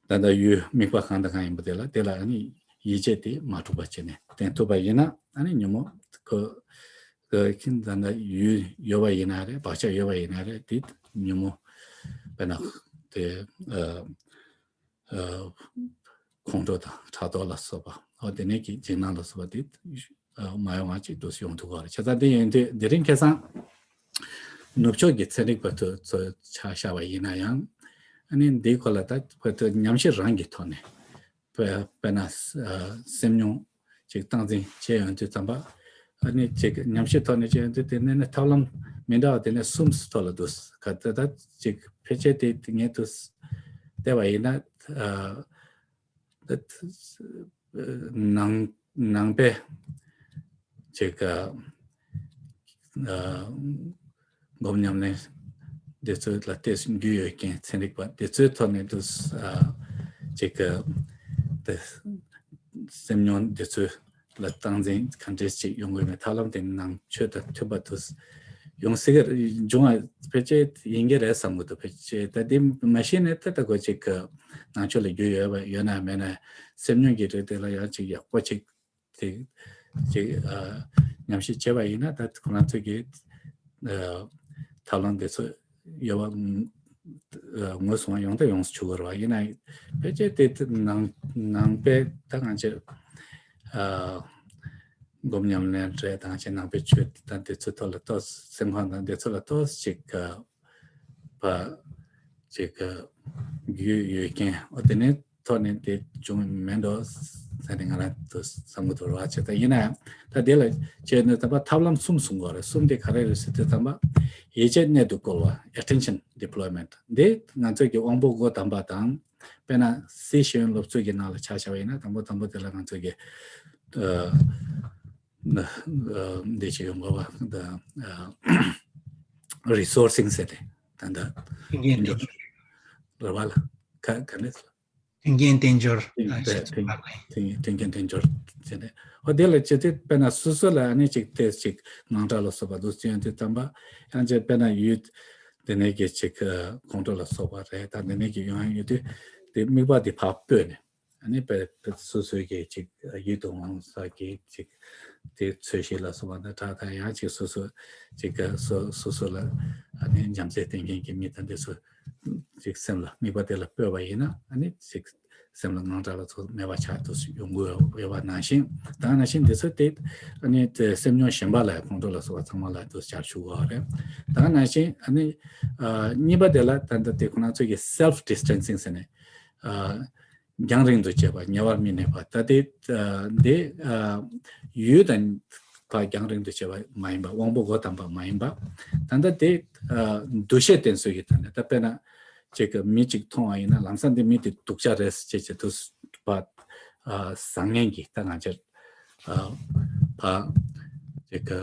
ད་ད་ཡུལ་དམིགས་པ་གང་དང་གང་ཡིན་པ་དེ་ལ་དེ་ལ་ཨ་ནི་ཡིད་ཆེས་དེ་མ་འཁྲུགས་པ་བྱས་ནས་བསྟེན་ཐུབ་པ་ཡིན་ན་ཨ་ནི་ཉོན་མོངས་ཁོ་ཁྱིམ་ད་ད་ཡུལ་ཡོད་པ་ཡིན་ན་རེད། བག་ཆགས་ཡོད་པ་ཡིན་ན་རེད། དེ་ཉོན་མོངས་དཔེར་ན་དེ་ཨ། ཁོང་ཁྲོ་དང་ཕྲག་དོག་ལ་སོགས་པ་ཨོ་དེ་ནས་ཀྱི་འཇིགས་སྣང་ལ་སོགས་པ་དེ་མ་ཡོང་བ་ཅིག་ཏུ་ཡོང་ཐུབ་ཀྱི་རེད། བྱས་ཙང་དེ་ཡིན་དུས་དེ་རིང་ཁ་སང་ནུབ་ཕྱོགས་ཀྱི་ཚན་རིག་པ་ཚོ་ཚོ་ཆ་བཞག་པ་ཡིན་ན་ཡང་ཨ་ནི་འདིའི་སྐོར་ལ་ད་བོད་དུ་ཉམས་ཞིབ་རང་གི་ཐོག་ནས་དཔེ་དཔེར་ན་སེམས་མྱོང་ཅིག་སྟངས་འཛིན་བྱས་ཡོང་དུས་ཙམ་པ་ཨ་ནི་ཅིག་ཉམས་ཞིབ་ཐོག་ནས་བྱས་ཡོང་དུས་དེ་ནས་ནི་ཐབས་ལམ་མི་འདྲ་བ་དེ་ནས་གསུམ་ཐོག་ལ་འདུག་ག་ད་ད་ཅིག་ཕལ་ཆེར་དེ་ངས་འདུག་བལྟས་པ་ཡིན་ན་ཨ་ད་ནང་ནང་པའི་ཅིག་ཨ་སྒོམ་ཉམས་ལེན་འདི་ཚོ་ལ་ལྟོས་རྒྱུ་ཡོད་མཁན་ཚན་རིག་པ་འདི་ཚོའི་ཐོག་ནས་དུ་ཅིག་སེམས་མྱོང་འདི་ཚོ་ལ་སྟངས་འཛིན་ག་འདྲས་ཅིག་ཡོང་དགོས་མེད་ཐབས་ལམ་དེ་ནང་ཆོས་དང་མཐུན་པ་དུ་ཡོང་སྲིད་ཀྱི་འབྱུང་བ་ཕལ་ཆེར་ཡིན་གྱི་རེད་བསམ་གྱི་འདུག་ཕལ་ཆེར་ད་འདི་མ་ཤེས་ནས་ད་ལྟ་གོ་ཅིག་ནང་ཆོས་ལ་རྒྱུས་ཡོད་པ་ཡོད་ན་མེད་ན་སེམས་མྱོང་གི་རིགས་དེ་ལ་ཡང་ཅིག་ཡག་པོ་ཅིག་དེ་ཅིག་ཨ་ཉམས་ཞིབ་བྱས་པ་ཡིན་ན་ད་ཁོ་རང་ཚོས་ཀྱི་ཨ་ཐབས་ལམ་དེ་ཚོ་ཡོད་པ་ཨ་ངོས་བཟུང་བ་ཡོང་ད་ཡོངས་སུ་ཆུག་གི་རེད་བ། ཡིན་ན་ཕལ་ཆེར་དེ་ནང་ནང་པའི་ད་ང་ཚོས་ཨ་སྒོམ་ཉམས་ལེན་རེད་དང་ཅིག་ནང་པའི་ཆོས་དང་དེ་ཚོའི་ཐོག་ལ་ཏོག་སེམས་ཁམས་དང་དེ་ཚོ་ལ་ཏོག་ཅིག་ཨ་བ་ཅིག་རྒྱུས་ཡོད་མཁན་ཨོ་དེ་ནས་ཐོག་ནས་དེ་བྱུང་མེད་འགྲོ་ཟེར་ནས་ང་རང་ཚོ་བསམ་གྱི་འདུག་ར་བྱས་ད་ཡིན་ན་ཡང་ད་དེ་ལ་བྱས་ནས་ད་པ་ཐབས་ལམ་གསུམ་གསུང་དགོས་རེད། གསུམ་དེ་ག་རེ་རེད་ཟེར་དུས་ཙམ་པ་ཡིད་ཆེས་གནད་དུ་བཀོལ་བ་attention deployment འདི་ང་ཚོ་གི་དབང་པོ་སྒོ་དམ་པ་དང་དཔེར་ན་སི་ཤེས་ཡོན་སློབ་ཚོགས་ཀྱི་ནང་ལ་ཆ་བཞག་པ་ཡིན་ན་དང་པོ་དང་པོ་དེ་ལ་ང་ཚོ་གི་ཨ། འདི་ཅིག་ཡོང་གོ་བ་ད་resourcing ཟེར་ཏེ་ད་ད་མཐུན་རྐྱེན་དེ་རེད་བ་ལ་ཁ་ཁ་ནས་མཐུན་རྐྱེན་དལ་འབྱོར་མཐུན་རྐྱེན་དལ་འབྱོར་ཟེར་ཏེ་ཨོ་དེ་ལ་ཅི་སྟེ་དཔེར་ན་སོ་སོ་ལ་ཨ་ནི་ཅིག་ཏེ་ཅིག་ངང་གྲགས་ལ་སོགས་པ་འདུག་ཅན་དེ་དམ་པ་ཡང་ཅིག་དཔེར་ན་ཡུལ་ དེ་ནས་ཀྱི་ཅིག་ཁོང་ཁྲོ་ལ་སོགས་པ་རེད། ད་དེ་ནས་ཀྱི་ཡོང་ཡ་ཡོད་དུས་དེ་དམིགས་པ་དེ་ཕར་སྤོས་ནས། ཨ་ནི་དཔེ་དཔེ་སོ་སོའི་གི་ཅིག་ཡིད་དུ་འོང་ས་གི་ཅིག་དེ་ཚོས་གཞི་ལ་སོགས་པ་དང་སྒྲ་དང་ཡང་ཅིག་སོ་སོ་ཅིག་སོ་སོ་སོ་ལ་ཨ་ནི་བྱམས་བརྩེ་བསྟེན་མཁན་གྱི་མི་དང་དེ་ཚོ་ཅིག་སེམས་ལ་དམིགས་པ་དེ་ལ་སྤོས་པ་ཡིན་ན། ཨ་ནི་ཅིག་སེམས་ལ་དངངས་སྐྲག་ལ་ཚོ་མེད་པ་ཆགས་དུ་ཡོང་གི་ཡོད་པ་ནང་བཞིན། ད་ནང་བཞིན་དེ་ཚོ་དེ་ཨ་ནི་དེ་སེམས་མྱོང་གཞན་པ་ལ་ཁོང་ཁྲོ་ལ་སོགས་པ་ཚང་མ་ལ་དུ་བྱར་ཆུག་གོ་རེད། ད་ནང་བཞིན་ཨ་ནི་ཨ་གཉིས་པ་དེ་ལ་ད་ལྟ་དེ་ཁོ་ན་ཚོ་གི་self distancing ཟེར་ནས། ཨ་རྒྱང་རིང་དུ་བྱེད་པ། ཉེ་བར་མི་གནས་པ། ད་དེ་ཨ་འདི་ཨ་ཡུལ་དང་ཕར་རྒྱང་རིང་དུ་བྱེད་པ་མ་ཡིན་པ། དབང་པོ་སྒོ་བསྡམས་པ་མ་ཡིན་པ། ད་ལྟ་དེ་ཨ་འདུ་ཤེས་བརྟེན་སྲོལ་གྱི་ཐོག་ནས། ད་དཔེར་ན་ཅིག་གི་མི་ཅིག་མཐོང་བ་ཡིན་ན་ལམ་སང་དེ་མི་དེ་སྡུག་ཅག་རེད་ཅེས་བྱེད་དུ་ཕར་ཨ་བཟང་ངན་གྱི་ད་ང་ཚོར་ཨ་ཕར་ཅིག་གི་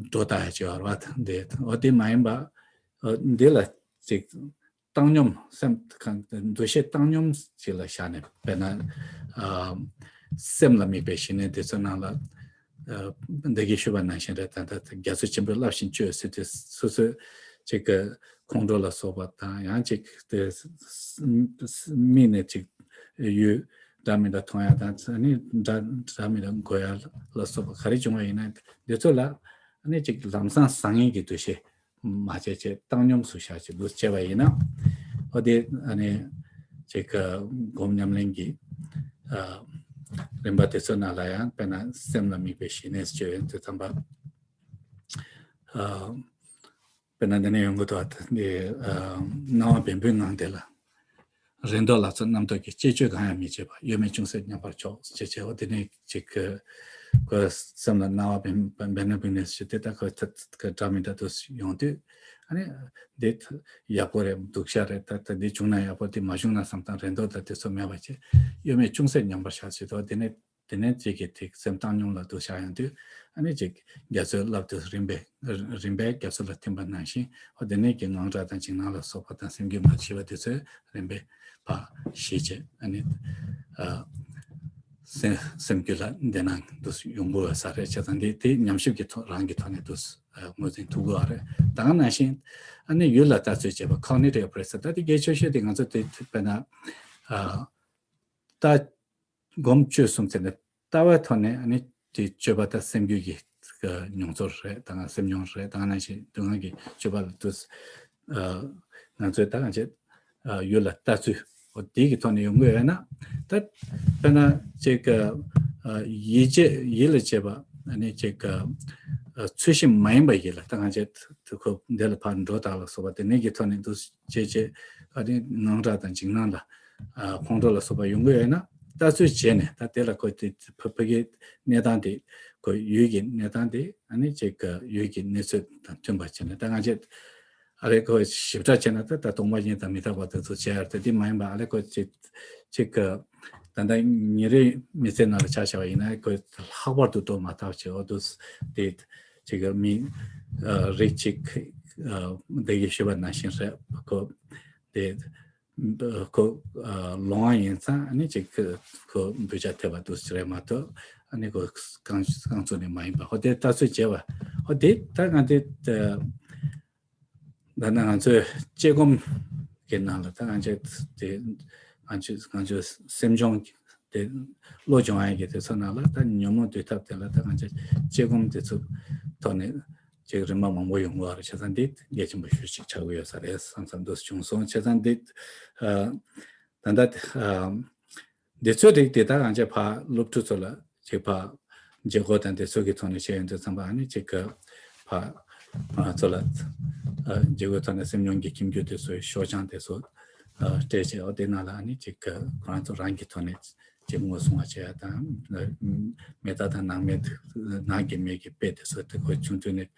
འགྲོ་ལྟ་ཡ་ཅིག་ཡོད་རེད་བ། དེ་འོ་དེ་མ་ཡིན་པ་ཨ་འདི་ལ་ཅིག་བཏང་སྙོམས། སེམས་གང་འདུ་ཤེས་བཏང་སྙོམས་ཅིག་ལ་བཞག་ནས། དཔེར་ན་ཨ་སེམས་ལ་དམིགས་པའི་ཞི་གནས་དེ་ཚོ་ནང་ལ་ཨ་འདི་གི་ཞུས་པ་ནང་བཞིན་རེད། ད་ལྟ་རྒྱ་མཚོ་ཆེན་པོའི་རླབས་བཞིན་བཅོས་ཟེར་དུས་སོ་སོའི་ཅིག་གི་ཁོང་ཁྲོ་ལ་སོགས་པ་དང་། ཡང་ཅིག་དེ་མིག་ནས་ཅིག་ཡུལ་འདྲ་མི་འདྲ་མཐོང་ཡ་དང་། ཨ་ནི་འདྲ་འདྲ་མི་འདྲ་གོ་ཡ་ལ་སོགས་པ་ག་རེ་བྱུང་བ་ཡིན་ན་འདི་ཚོ་ལ་ཨ་ནི་ཅིག་ལམ་སང་བཟང་ངན་གྱི་འདུ་ཤེས་མ་བྱས་བྱས་བཏང་སྙོམས་སུ་བཞག་བྱས་འདུ་བྱས་པ་ཡིན་ན། འོ་དེ་ཨ་ནི་ཅིག་སྒོམ་ཉམས་ལེན་གྱི་ཨ་རིམ་པ་དེ་ཚོ་ནང་ལ་ཡང་དཔེར་ན་སེམས་ལ་དམིགས་པའི་ཞི་གནས་སུ་བྱས་ཡོད་དུས་ཙམ་པ། ཨ་དཔེར་ན་འདི་ནས་ཡོང་གི་འདུག་བ། དེ་ཨ་སྣང་བ་བེམ་པོའི་ངང་དེ་ལ། རེ་དོགས་ལ་སོགས་རྣམ་རྟོག་གི་བཅས་བཅོས་གང་ཡང་མི་བྱེད་པ། གཡོ་མེད་ཅུང་ཟད་མཉམ་པར་ཕྱོགས་ཞེས་བྱའོ། དེ་ནས་ཅིག་གི་ཁོའི་སེམས་ལ་སྣང་བ་བེམ་བེམ་པོའི་ངང་ཞིག་དེ་ལྟ་ཁོ་ཐ་ཁོ་འདྲ་མི་འདྲ་དུ་ཡོང་དུས། ཨ་ནི་འདི་ཡག་པོ་རེད། སྡུག་ཤ་རེད། ད་ད་འདི་བྱུང་ན་ཡག་པོ། འདི་མ་བྱུང་ན་བསམ་སྟངས་རེ་དོགས་དང་དེ་ཚོ་མེད་པ་བྱས། གཡོ་མེད་ཅུང་ཟད་མཉམ་པར་བཞག་ཞེས་དོ། དེ་ནས་དེ་ནས་ཅིག་གི་ཐིག་སེམས་བཏང་སྙོམས་ལ་དུ་བཞག་ཡོང་དུས། ཨ་ནི་ཅིག་རྒྱ་མཚོའི་རླབས་དེ་རིམ་པས་རིམ་པས་རྒྱ་མཚོ་ལ་ཐིམ་པ་ནང་བཞིན། འོ་དེ་ནས་ཀྱི་དངངས་སྐྲག་དང་འཇིགས་སྣང་ལ་སོགས་པ་དང་སེམས་རྒྱུད་མ་ཞི་བ་དེ་ཚོས་རིམ་པས་ཕར་ཞི་བྱས། ཨ་ནི་ཨ་སེམས་སེམས་རྒྱུད་ལ་བདེ་སྣང་དུ་ཡོང་དགོས་ས་རེད། བྱས་ཙང་དེ་དེ་ཉམས་ཞིབ་ཀྱི་ཐོག་རང་གི་ཐོག་ནས་དུ་ངོས་འཛིན་ཐུབ་དགོས་པ་རེད། ད་ག་ནང་བཞིན་ཨ་ནི་ཡུལ་ལ་ལྟ་ཚུལ་བྱེད་པ། cognitive appraisal། ད་དེ་གལ་ཆེ་ཤོས་དེ་ང་ཚོ་དེ་དཔེར་ན་ཨ་ལྟ་སྒོམ་སྤྱོད་གསུམ་ཟེར་ནས་ལྟ་བའི་ཐོག་ནས་ཨ་ནི་དེ་སྤྱོད་པ་དང་སེམས་རྒྱུད་ཀྱི་མྱོང་ཚོར་རེད། ད་ང་སེམས་མྱོང་རེད། ད་ག་ནང་བཞིན་སྡུག་བསྔལ་གྱི་སྤྱོད་པ་ལ་དུ་ང་ཚོས་ད་གང་བྱེད་ཡུལ་ལ་ལྟ་ཚུལ་འོ་དེ་གི་ཐོག་ནས་ཡོང་གི་ཡོད་ན། ད་དཔེར་ན་ཅིག་ཡིད་བྱེད་ཡིད་ལ་བྱེད་པ། ཨ་ནི་ཅིག་ཚུལ་བཞིན་མ་ཡིན་པ་ཡིད་ལ་ད་གང་བྱེད་དུ་ཁོ་འདི་ལ་ཕར་འགྲོ་དག་ལ་སོགས་པ་དེ་ནས་ཀྱི་ཐོག་ནས་དུ་བྱེད་བྱེད། ཨ་ནི་དངངས་སྐྲག་དང་འཇིགས་སྣང་ལ་ཨ་ཁོང་ཁྲོ་ལ་སོགས་པ་ཡོང་གི་ཡོད་ན། ལྟ་ཚུལ་བྱས་ནས་ད་དེ་ལ་ཁོ་དེ་ཕ་ཕ་གིའི་གནས་སྟངས་དེ་ཁོ་ཡུལ་གྱི་གནས་སྟངས་དེ་ཨ་ནི་ཅིག་ཡུལ་གྱི་གནས་ཚུལ་དང་མཐུན་པ་བྱས་ནས། ད་ང་ཚོས་ཨ་ལས་ཁོ་ཞིབ་ཕྲ་བྱས་ན་ད་ད་སྟོང་པ་ཉིད་དང་མི་རྟག་པ་དེ་ཚོ་བྱས་ཡར་དེ་དེ་མ་ཡིན་པ། ཨ་ལས་ཁོ་ཅིག་ཅིག་ད་ལྟ་ཉིན་རེའི་མི་ཚེ་ནང་ལ་ཆ་བཞག་པ་ཡིན་ན་ཁོ་ལྷག་པར་དུ་ལྟོ་མ་ཐག་བྱས་འོ་དུ་དེ་ཅིག་མི་རིགས་ཅིག་འདི་གི་ཞུ་བ་ནང་བཞིན་རེད། ཁོ་དེ། ཁོ་ལོང་བ་ཡིན་ཙང་ཨ་ནི་ཅིག་ཁོ་འབུད་ཆ་ཐེབས་པ་དུ་རེད་མ་གཏོགས། ཨ་ནི་ཁོ་རྐང་རྐང་བཙུགས་ནས་མ་ཡིན་པ། ཧོ་དེ་ལྟ་ཚུལ་བྱས་པ། ཧོ་དེ་ད་ང་དེ་ད་ནི་ང་ཚོའི་དཔྱད་སྒོམ་གྱི་ནང་ལ་ད་ང་ཚོས་དེ་ང་ཚོས་ང་ཚོའི་སེམས་བྱུང་དེ་བློ་སྦྱོང་ཡག་གི་དེ་ཚོ་ནང་ལ་ད་ཉོན་མོངས་འདུལ་ཐབས་དེ་ལ་ད་ང་ཚོས་དཔྱད་སྒོམ་དེ་ཚོ་ཐོག་ནས། ཅིག་རིམ་པ་མང་པོ་ཡོང་གི་ཡོད་རེད། བྱས་ཙང་འདི་གལ་ཆེན་པོ་ཞེ་ཅིག་ཆགས་ཀྱི་ཡོད་ས་རེད་བསམ་བསམ་འདུག་བྱུང་སོང་། བྱས་ཙང་འདི་ཨ་ད་ལྟ་ཨ་འདི་ཚོའི་རིགས་དེ་ད་གང་ཅི་ཕར་སློབ་ཕྲུག་ཚོ་ལ་ཅིག་ཕར་བརྗེ་སྒོ་དང་དེ་ཚོ་གི་ཐོག་ནས་བཤད་ཡོང་དུས་ཙམ་པ་ཨ་ནི་ཅིག་གི་ཕར་ང་ཚོ་ལ་ཨ་བརྗེ་སྒོའི་ཐོག་ནས་སེམས་མྱོང་གི་ཁྱིམ་རྒྱུད་དེ་ཚོའི་ཤོག་བྱང་དེ་ཚོ་ཨ་སྤྲད་བྱས། འོ་དེ་ནང་ལ་ཨ་ནི་ཅིག་གི་ཁོ་རང་ཚོ་རང་གི་ཐོག་ནས་ཅིག་ངོ་སྲུང་བ་བྱེད་ཡ་དང་། མེ་མདའ་དང་ནང་མེ་ནང་གི་མེ་གི་དཔེ་དེ་ཚོ་དེ་ཁོ་ཆུང་དུས་ནས།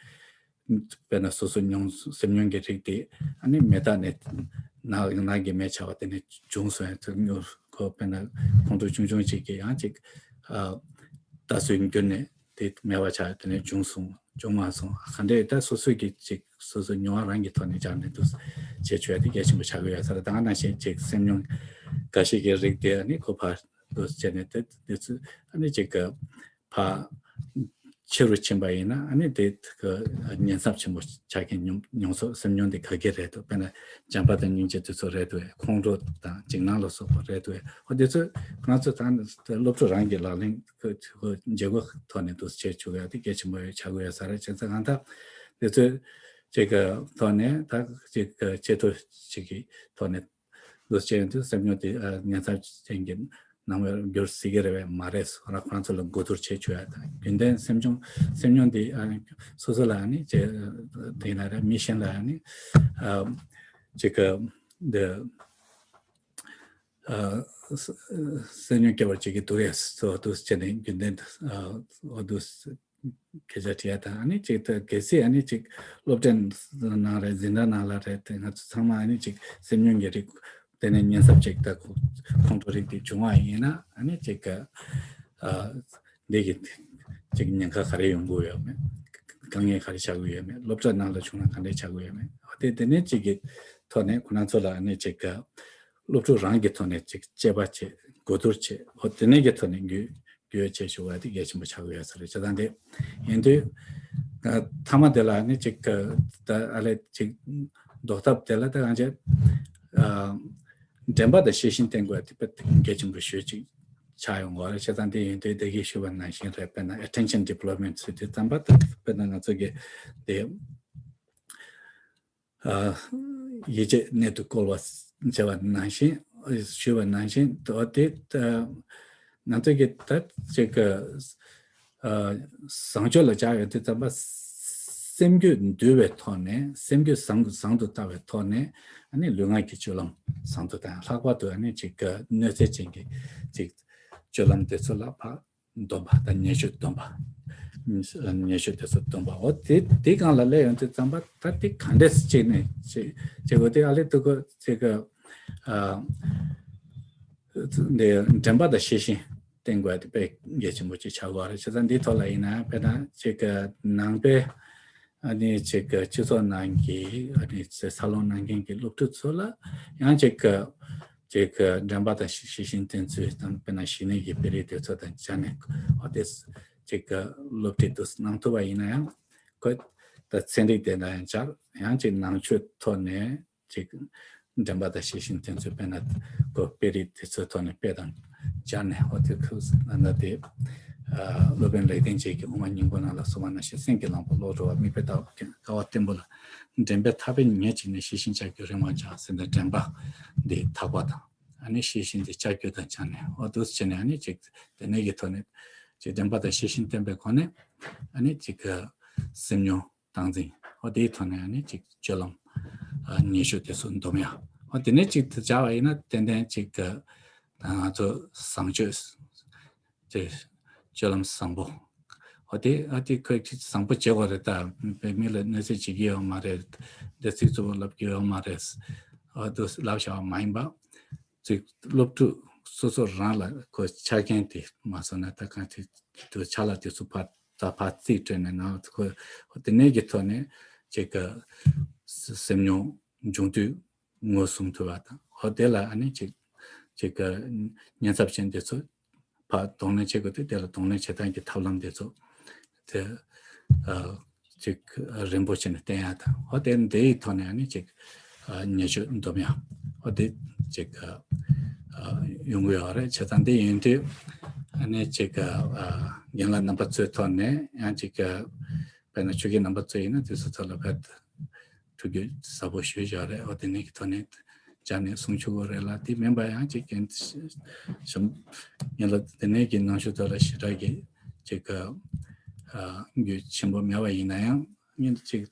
དཔེར་ན་སོ་སོ་མྱོང་སེམས་མྱོང་གི་རིགས་དེ་ཨ་ནི་མེ་མདའ་ནས་ནང་ནང་གི་མེ་ཆགས་པ་དེ་ནས་བྱུང་སོང་ཡང་ཚུར་མྱོང་ཁོ་དཔེར་ན་ཁོང་ཁྲོ་ཆུང་ཆུང་ཅིག་གིས་ཡང་ཅིག་ཨ་ལྟ་ཚུལ་འགྱུར་ནས་དེ་མེད་པ་ཆགས་དེ་ནས་བྱུང་སོང་བྱུང་མ་སོང་ག་འདྲས་ད་སོ་སོ་གི་ཅིག་སོ་སོ་མྱོང་བ་རང་གི་ཐོག་ནས་སྦྱར་ནས་འདུག་བྱེད་ཆོག་ཡ་དེ་གལ་ཆེན་པོ་ཆགས་ཀྱི་ཡོད་ས་རེད། ད་ག་ནང་བཞིན་ཅིག་སེམས་མྱོང་འགའ་ཞིག་གི་རིགས་དེ་ཨ་ནི་ཁོ་ཕར་འདུག་བྱས་ནས་དེ་དེ་ཚོ་ཨ་ནི་ཅིག་གི་ཕར་ ཆེ་རུ་ཕྱིན་པ་ཡིན་ན་ཨ་ནི་དེ་གི་ཉེན་ཚབས་ཆེན་པོ་ཆགས་མཁན་མྱོང་མྱོང་ཚོར་སེམས་མྱོང་དེ་ག་གེ་རེད་འདུག་དཔེར་ན་བྱམས་པ་དང་སྙིང་རྗེ་དེ་ཚོ་རེད་འདུག་ཁོང་ཁྲོ་དང་འཇིགས་སྣང་ལ་སོགས་པ་རེད་འདུག་ཨོ་དེ་ཚོ་ང་ཚོ་ད་སློབ་ཕྲུག་རང་གི་ལག་ལེན་གི་བྱེད་སྒོ་ཐོག་ནས་འདུག་སེ་བྱེད་ཆོག་ཡ་དེ་གལ་ཆེན་པོ་ཆགས་ཀྱི་ཡོད་ས་རེད། བྱས་ཙང་གང་ལྟར་དེ་ཚོ་ཅིག་གི་ཐོག་ནས་ད་ཅིག་གི་ཆེད་དུ་ཅིག་གི་ཐོག་ནས། འདུག་སེ་བྱས་ཡོང་དུས་སེམས་མྱོང་དེ་ཨ་ཉེན་ཚབས་ཅན་གྱི་ནང་བར་འགྱུར་སྲིད་ཀྱི་རེད་པས་མ་རེད། ཁོ་རང་ཁོ་རང་ཚོ་ལ་གོ་བསྡུར་བྱེད་ཆོག་ཡ་དང་རྒྱུན་ལྡན་སེམས་མྱོང་སེམས་མྱོང་དེ་ཨ་སོ་སོ་ལ་ནི་ཅེ་དེ་ན་རེད་མི་གཞན་ལ་ནི་ཨ་ཅིག་གི་འདི་ཨ་སེམས་མྱོང་སྐྱེ་བར་བྱེད་ཀྱི་འདུག་ཡ་སོ་འདུག་སེ་བྱས་ནས་རྒྱུན་ལྡན་ཨ་འོ་འདུག་སྐད་ཆ་དྲི་ཡ་དང་ཨ་ནི་ཅིག་ད་གལ་སྲིད་ཨ་ནི་ཅིག་སློབ་གྲྭའི་ནང་རེད་འཛིན་གྲྭ་ནང་ལ་རེད་དེ་ང་ཚོ་ཚང་མ་ཨ་ནི་ཅིག་སེམས་མྱོང་གི་རིགས་དེ་ནས་ཉེན་ཚབས་ཅིག་ད་ཁོ་ཁོང་ཁྲོ་རིགས་དེ་བྱུང་བ་ཡིན་ན་ཨ་ནི་ཅིག་ཨ་འདི་གི་ཅིག་ཉེན་ཁ་ག་རེ་ཡོང་གི་ཡོད་མེད། དཀའ་ངལ་ག་རེ་ཆགས་ཀྱི་ཡོད་མེད། སློབ་གྲྭ་ནང་ལ་བྱུང་ན་ག་འདྲས་ཆགས་ཀྱི་ཡོད་མེད། དེ་དེ་ནས་ཅིག་གི་ཐོག་ནས་ཁོ་རང་ཚོ་ལ་ཨ་ནི་ཅིག་སློབ་ཕྲུག་རང་གི་ཐོག་ནས་ཅིག་དཔྱད་པ་བྱེད་གོ་བསྡུར་བྱེད་ཨོ་དེ་ནས་ཀྱི་ཐོག་ནས་རྒྱུ་རྒྱུ་ཡོད་བྱེད་ཞུ་བ་དེ་གལ་ཆེན་པོ་ཆགས་ཀྱི་ཡོད་ས་རེད། བྱས་ཙང་དེ་ཡིན་དུས་ཨ་མཐའ་མ་དེ་ལ་ནི་ཅིག་ཨ་ད་ཨ་ལས་ཅིག་ཟློག་ཐབས་དེ་ལ་ད་གང་བྱེད་ཨ་དྲན་པ་དང་ཤེས་བཞིན་བསྟེན་དགོས་དེ་དཔེ་གལ་ཆེན་པོ་ཞེ་ཅིག་ཆགས་ཡོང་གི་རེད། བྱས་ཙང་དེ་ཡིན་དུས་དེ་གིས་ཞུ་བ་ནང་བཞིན་རེད། དཔེར་ན་attention development ཟེར་དུས་ཙམ་པ་ད་དཔེར་ན་ང་ཚོ་གི་དེ། ཨ་ཡིད་ཆེས་གནད་དུ་བཀོལ་བ་བྱས་པ་ནང་བཞིན་ཞུས་པ་ནང་བཞིན་དོ་དེ་ང་ཚོ་གི་ད་ཅིག་གི་ཨ་བཟང་སྤྱོད་ལ་བྱ་ཡོད་དེ་ཙམ་པ་སེམས་རྒྱུད་འདུལ་བའི་ཐོག་ནས་སེམས་རྒྱུད་བཟང་བཟང་དུ་བཏང་བའི་ཐོག་ནས་ཨ་ནི་ལུས་ངག་གི་སྤྱོད་ལམ་བཟང་དུ་བཏང་ལྷག་པར་དུ་ཨ་ནི་ཅིག་གི་གནོད་འཚེ་ཅན་གྱི་ཅིག་སྤྱོད་ལམ་དེ་ཚོ་ལ་ཕར། སྡོམ་པ་དང་ཉེས་སྤྱོད་སྡོམ་པ། ཉེས་སྤྱོད་དེ་ཚོ་སྡོམ་པ། འོ་དེ་དེ་སྒང་ལ་སླེབས་ཡོང་དུས་ཙམ་པ་ད་དེ་ག་འདྲས་སེ་བྱས་ནས་བྱེད་བྱེད་དགོས་དེ་ཨ་ལས་དུ་གོ་ཚེ་ག་ཨ་འདི་དྲན་པ་དང་ཤེས་བཞིན་བསྟེན་དགོས་དེ་དཔེ་གལ་ཆེན་པོ་ཅིག་ཆགས་ཀྱི་ཡོད་རེད། བྱས་ཙང་འདིའི་ཐོག་ལ་ཡིན་ན་དཔེར་ན་ཅིག་ག་ནང་པའི་ཨ་ནི་ཅིག་ག་སྤྱི་ཚོགས་ནང་གི་ཨ་ནི་འཚར་ལོངས་གནང་མཁན་གྱི་སློབ་ཕྲུག་ཚོ་ལ་ཡང་ཅིག་ག་ཅིག་དྲན་པ་དང་ཤེས་བཞིན་བསྟེན་ཚུལ་དང་དཔེར་ན་ཞི་གནས་ཀྱི་དཔེ་རིས་དེ་ཚོ་དང་སྦྱར་ནས་འོ་དེ་ཅིག་སློབ་ཁྲིད་དུ་གནང་ཐུབ་པ་ཡིན་ན་ཡང་ཁོ་ད་ཚན་རིག་དེ་ལ་ཡང་སྦྱར་ཡང་ཅིག་ནང་ཆོས་ཐོག་ནས་ཅིག་དྲན་པ་དང་ཤེས་བཞིན་བསྟེན་ཚུལ་དཔེར་ན་ཁོ་དཔེ་རིས་དེ་ཚོའི་ཐོག་ནས་དཔེ་དང་སྦྱར་ནས་འོ་དེ་ཁོ་ན་དེ་སློབ་དཔོན་ལེགས་ལྡན་འབྱེད་ཀྱི་དབུ་མ་སྙིང་པོ་ནང་ལ་གསུངས་པ་ནང་བཞིན་སེམས་ཀྱི་གླང་པོ་ལོག་འགྲོ་བ་དམིགས་པའི་ལྟ་བ་ཀུན་དཀའ་བ་བརྟན་པོ་ལ། འདྲེན་པའི་ཐག་པས་ཉེ་གཅིག་ནས་ཤེས་བཞིན་ལྕགས་ཀྱུས་རིང་བར་བྱ་ཟེར་ནས་དྲན་པ་འདི་ཐག་པ་དང་ཨ་ནི་ཤེས་བཞིན་འདི་ལྕགས་ཀྱུ་དང་སྦྱར་ནས་འོ་འདུག་སེ་བྱས་ནས་ཨ་ནི་ཅིག་དེ་ནས་ཀྱི་ཐོག་ནས་ཅིག་དྲན་པ་དང་ཤེས་བཞིན་བསྟེན་པའི་སྒོ་ནས་ཨ་ནི་ཅིག་སེམས་མྱོང་སྟངས་འཛིན་འོ་དེའི་ཐོག་ནས་ཨ་ནི་ཅིག་སྤྱོད་ལམ་ཉེས་སྤྱོད་དེ་ཚོ་འདོམས་ཡ་འོ་དེ་ནས་ཅིག་ཏུ་སྦྱར་བ་ཡིན་ན་ཏན་ཏན་ཅིག་ང་ཚོ་བཟང་སྤྱོད། དེ་སྤྱོད་ལམ་བཟང་པོ། འོ་དེ་ཨ་དེ་ཁོས་ཅིག་བཟང་པོ་བྱེད་དགོས་རེད་ད། བའི་མི་ལ་གནོད་འཚེ་བྱེད་ཀྱི་ཡོད་མ་རེད། དེ་ཚིག་རྩུབ་པོ་ལབ་ཀྱི་ཡོད་མ་རེད། འོ་དུ་ལབ་བྱ་བ་མ་ཡིན་པ། ཅིག་སློབ་ཕྲུག་སོ་སོ་རང་ལ་ཁོ་ཆ་རྐྱེན་དེ་མ་སོང་ན་ད་གང་དེ་དུ་ཆ་ལ་དེ་ཚོ་ཕར་ད་ཕར་རྩིས་སྤྲད་ནས་ན་ཁོ་དེ་ནས་ཀྱི་ཐོག་ནས་ཅིག་ག་སེམས་མྱོང་འབྱུང་དུས། ངོས་བཟུང་ཐུབ་པ་དང་འོ་དེ་ལ་ཨ་ནི་ཅིག་ཅིག་ག་ཉེན་ཚབས་ཅན་དེ་ཚོ་ཕར་གདོང་ལེན་བྱེད་དགོས་དུས་དེ་ལ་གདོང་ལེན་བྱེད་སྟངས་ཀྱི་ཐབས་ལམ་དེ་ཚོ་དེ་ཨ་ཅིག་རིམ་པོ་བྱས་ནས་བསྟེན་ཡ་དང་འོ་དེ་འདི་ཡི་ཐོག་ནས་ཨ་ནི་ཅིག་ཨ་ཉེས་སྤྱོད་འདོམས་ཡ་འོ་དེ་ཅིག་ཨ་ཡོང་གི་ཡོད་རེད། བྱས་ཙང་འདི་ཡིན་དུས་ཨ་ནི་ཅིག་ཨ་རྒན་ལགས་རྣམ་པ་ཚོའི་ཐོག་ནས་ཡང་ཅིག་ཨ་དཔེར་ན་ཆོས་རྒན་རྣམ་པ་ཚོ་ཡིན་ན་དུས་སུ་ཚོ་ལ་བས། ཐུགས་རྒྱུས་ཟབ་པོ་ཞུས་བཞག་རེད། འོ་དེ་ནས་ཀྱི་ཐོག་ནས་སྦྱར་ནས་གསུང་ཆོག་གི་རེད་ལ་དེ་མིན་པ་ཡང་ཅིག་རྒན་གཞོན་ཡིན་ལ་དེ་ནས་ཀྱི་ནང་ཆོས་དག་ལ་ཞེ་དྲག་གི་ཅིག་ག་རྒྱུས་ཆེན་པོ་མེད་པ་ཡིན་ན་ཡང་ཉིན་ཅིག་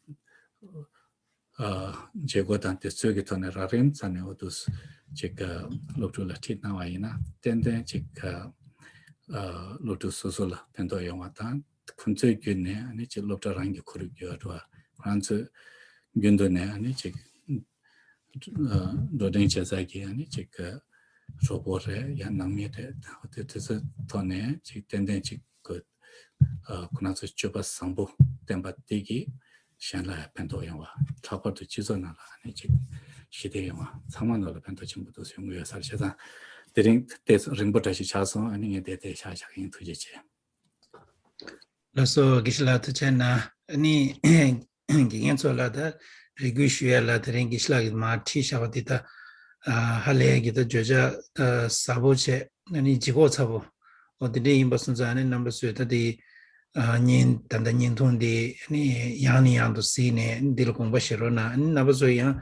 བྱེད་སྒོ་དང་དེ་ཚོའི་གི་ཐོག་ནས་རགས་རིམ་ཙམ་ནས་འོ་དུ་ཅིག་ག་སློབ་ཕྲུག་ལ་ཁྲིད་གནང་བ་ཡིན་ན་ཏན་ཏན་ཅིག་ག་སློབ་ཕྲུག་སོ་སོ་ལ་ཕན་ཐོགས་ཡོང་བ་དང་། ཁོང་ཚོའི་བརྒྱུད་ནས་ཨ་ནི་ཅིག་སློབ་གྲྭ་རང་གི་ཁོར་ཡུག་བརྒྱུད་འགྲོ་བ་ཁོ་རང་ཚོའི་རྒྱུན་དུ་ནས་ཨ་ནི་ཅིག་འགྲོ་གྲོན་བྱེད་ས་གི་ཨ་ནི་ཅིག་གི་གྲོགས་པོ་རེད་ཡང་ནང་མི་རེད་དེ་དེ་ཚོའི་ཐོག་ནས་ཅིག་ཏན་ཏན་ཅིག་གི་ཁོ་རང་ཚོའི་སྤྱོད་པ་བཟང་པོ་བསྟན་པ་དེ་གིས་གཞན་ལ་ཡང་ཕན་ཐོགས་ཡོང་བ་ལྷག་པར་དུ་སྤྱི་ཚོགས་ནང་ལ་ཨ་ནི་ཅིག་ཞི་བདེ་ཡོང་བ་ཚང་མ་ནང་ལ་ཕན་ཐོགས་ཆེན་པོ་འདུག་ཡོང་གི་ཡོད་ས་རེད། བྱས་ཙང་དེ་རིང་དེ་རིང་པོ་འདྲ་ཞིག་ཆགས་སོང་། ཨ་ནི་ངས་དེ་དེ་བཞག་བཞག་ཡིན། ཐུགས་རྗེ་ཆེ། ལགས་སོ། དགེ་བཤེས་ལགས་ཐུགས་རྗེ་གནང་། ཨ་ནི་དགེ་རྒན་ཚོ་ལ་ད་རེ་སྐུལ་ཞུ་ཡ་ལ། དེ་རིང་དགེ་བཤེས་ལགས་ཀྱིས་མར་ཁྲིད་བཞག་པ་འདི་ད་ཧ་ལས་ཀྱི་ད་བརྗོད་བྱ་ཟབ་པོ་བྱས། ཨ་ནི་ལྗིད་ཁོག་ཚ་པོ། འོ་དེ་འདྲ་ཡིན་པ་སོང་ཙང་ཨ་ནི་རྣམ་པ་ཚོས་ད་དེ་བརྙན་ད་ལྟ་བརྙན་ཐུང་འདི་ཨ་ནི་ཡང་ནས་ཡང་དུ་གཟིགས་ནས་འདི་ལ་དགོངས་པ་བཞེས་རོགས་གནང་། ཨ་ནི་རྣམ་པ་ཚོ་ཡང་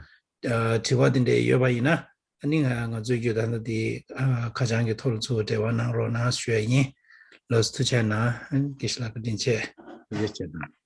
དྲི་བ་འདི་འདྲ་ཡོད་པ་ཡིན་ན། ཨ་ནི་ང་ང་ཚོའི་བརྒྱུད་ད་ལྟ་དེ་ཨ་ཁ་བྱང་གི་ཐོག་ལ་ཚུར་འབྲེལ་བ་གནང་རོགས་གནང་ཞུ་ཡ་ཡིན། ལགས་སོ། ཐུགས་རྗེ་གནང་། ཨ་ནི་དགེ་བཤེས་ལགས་བཀའ་དྲིན་ཆེ། ཐུགས་རྗེ་ཆེ་གནང་།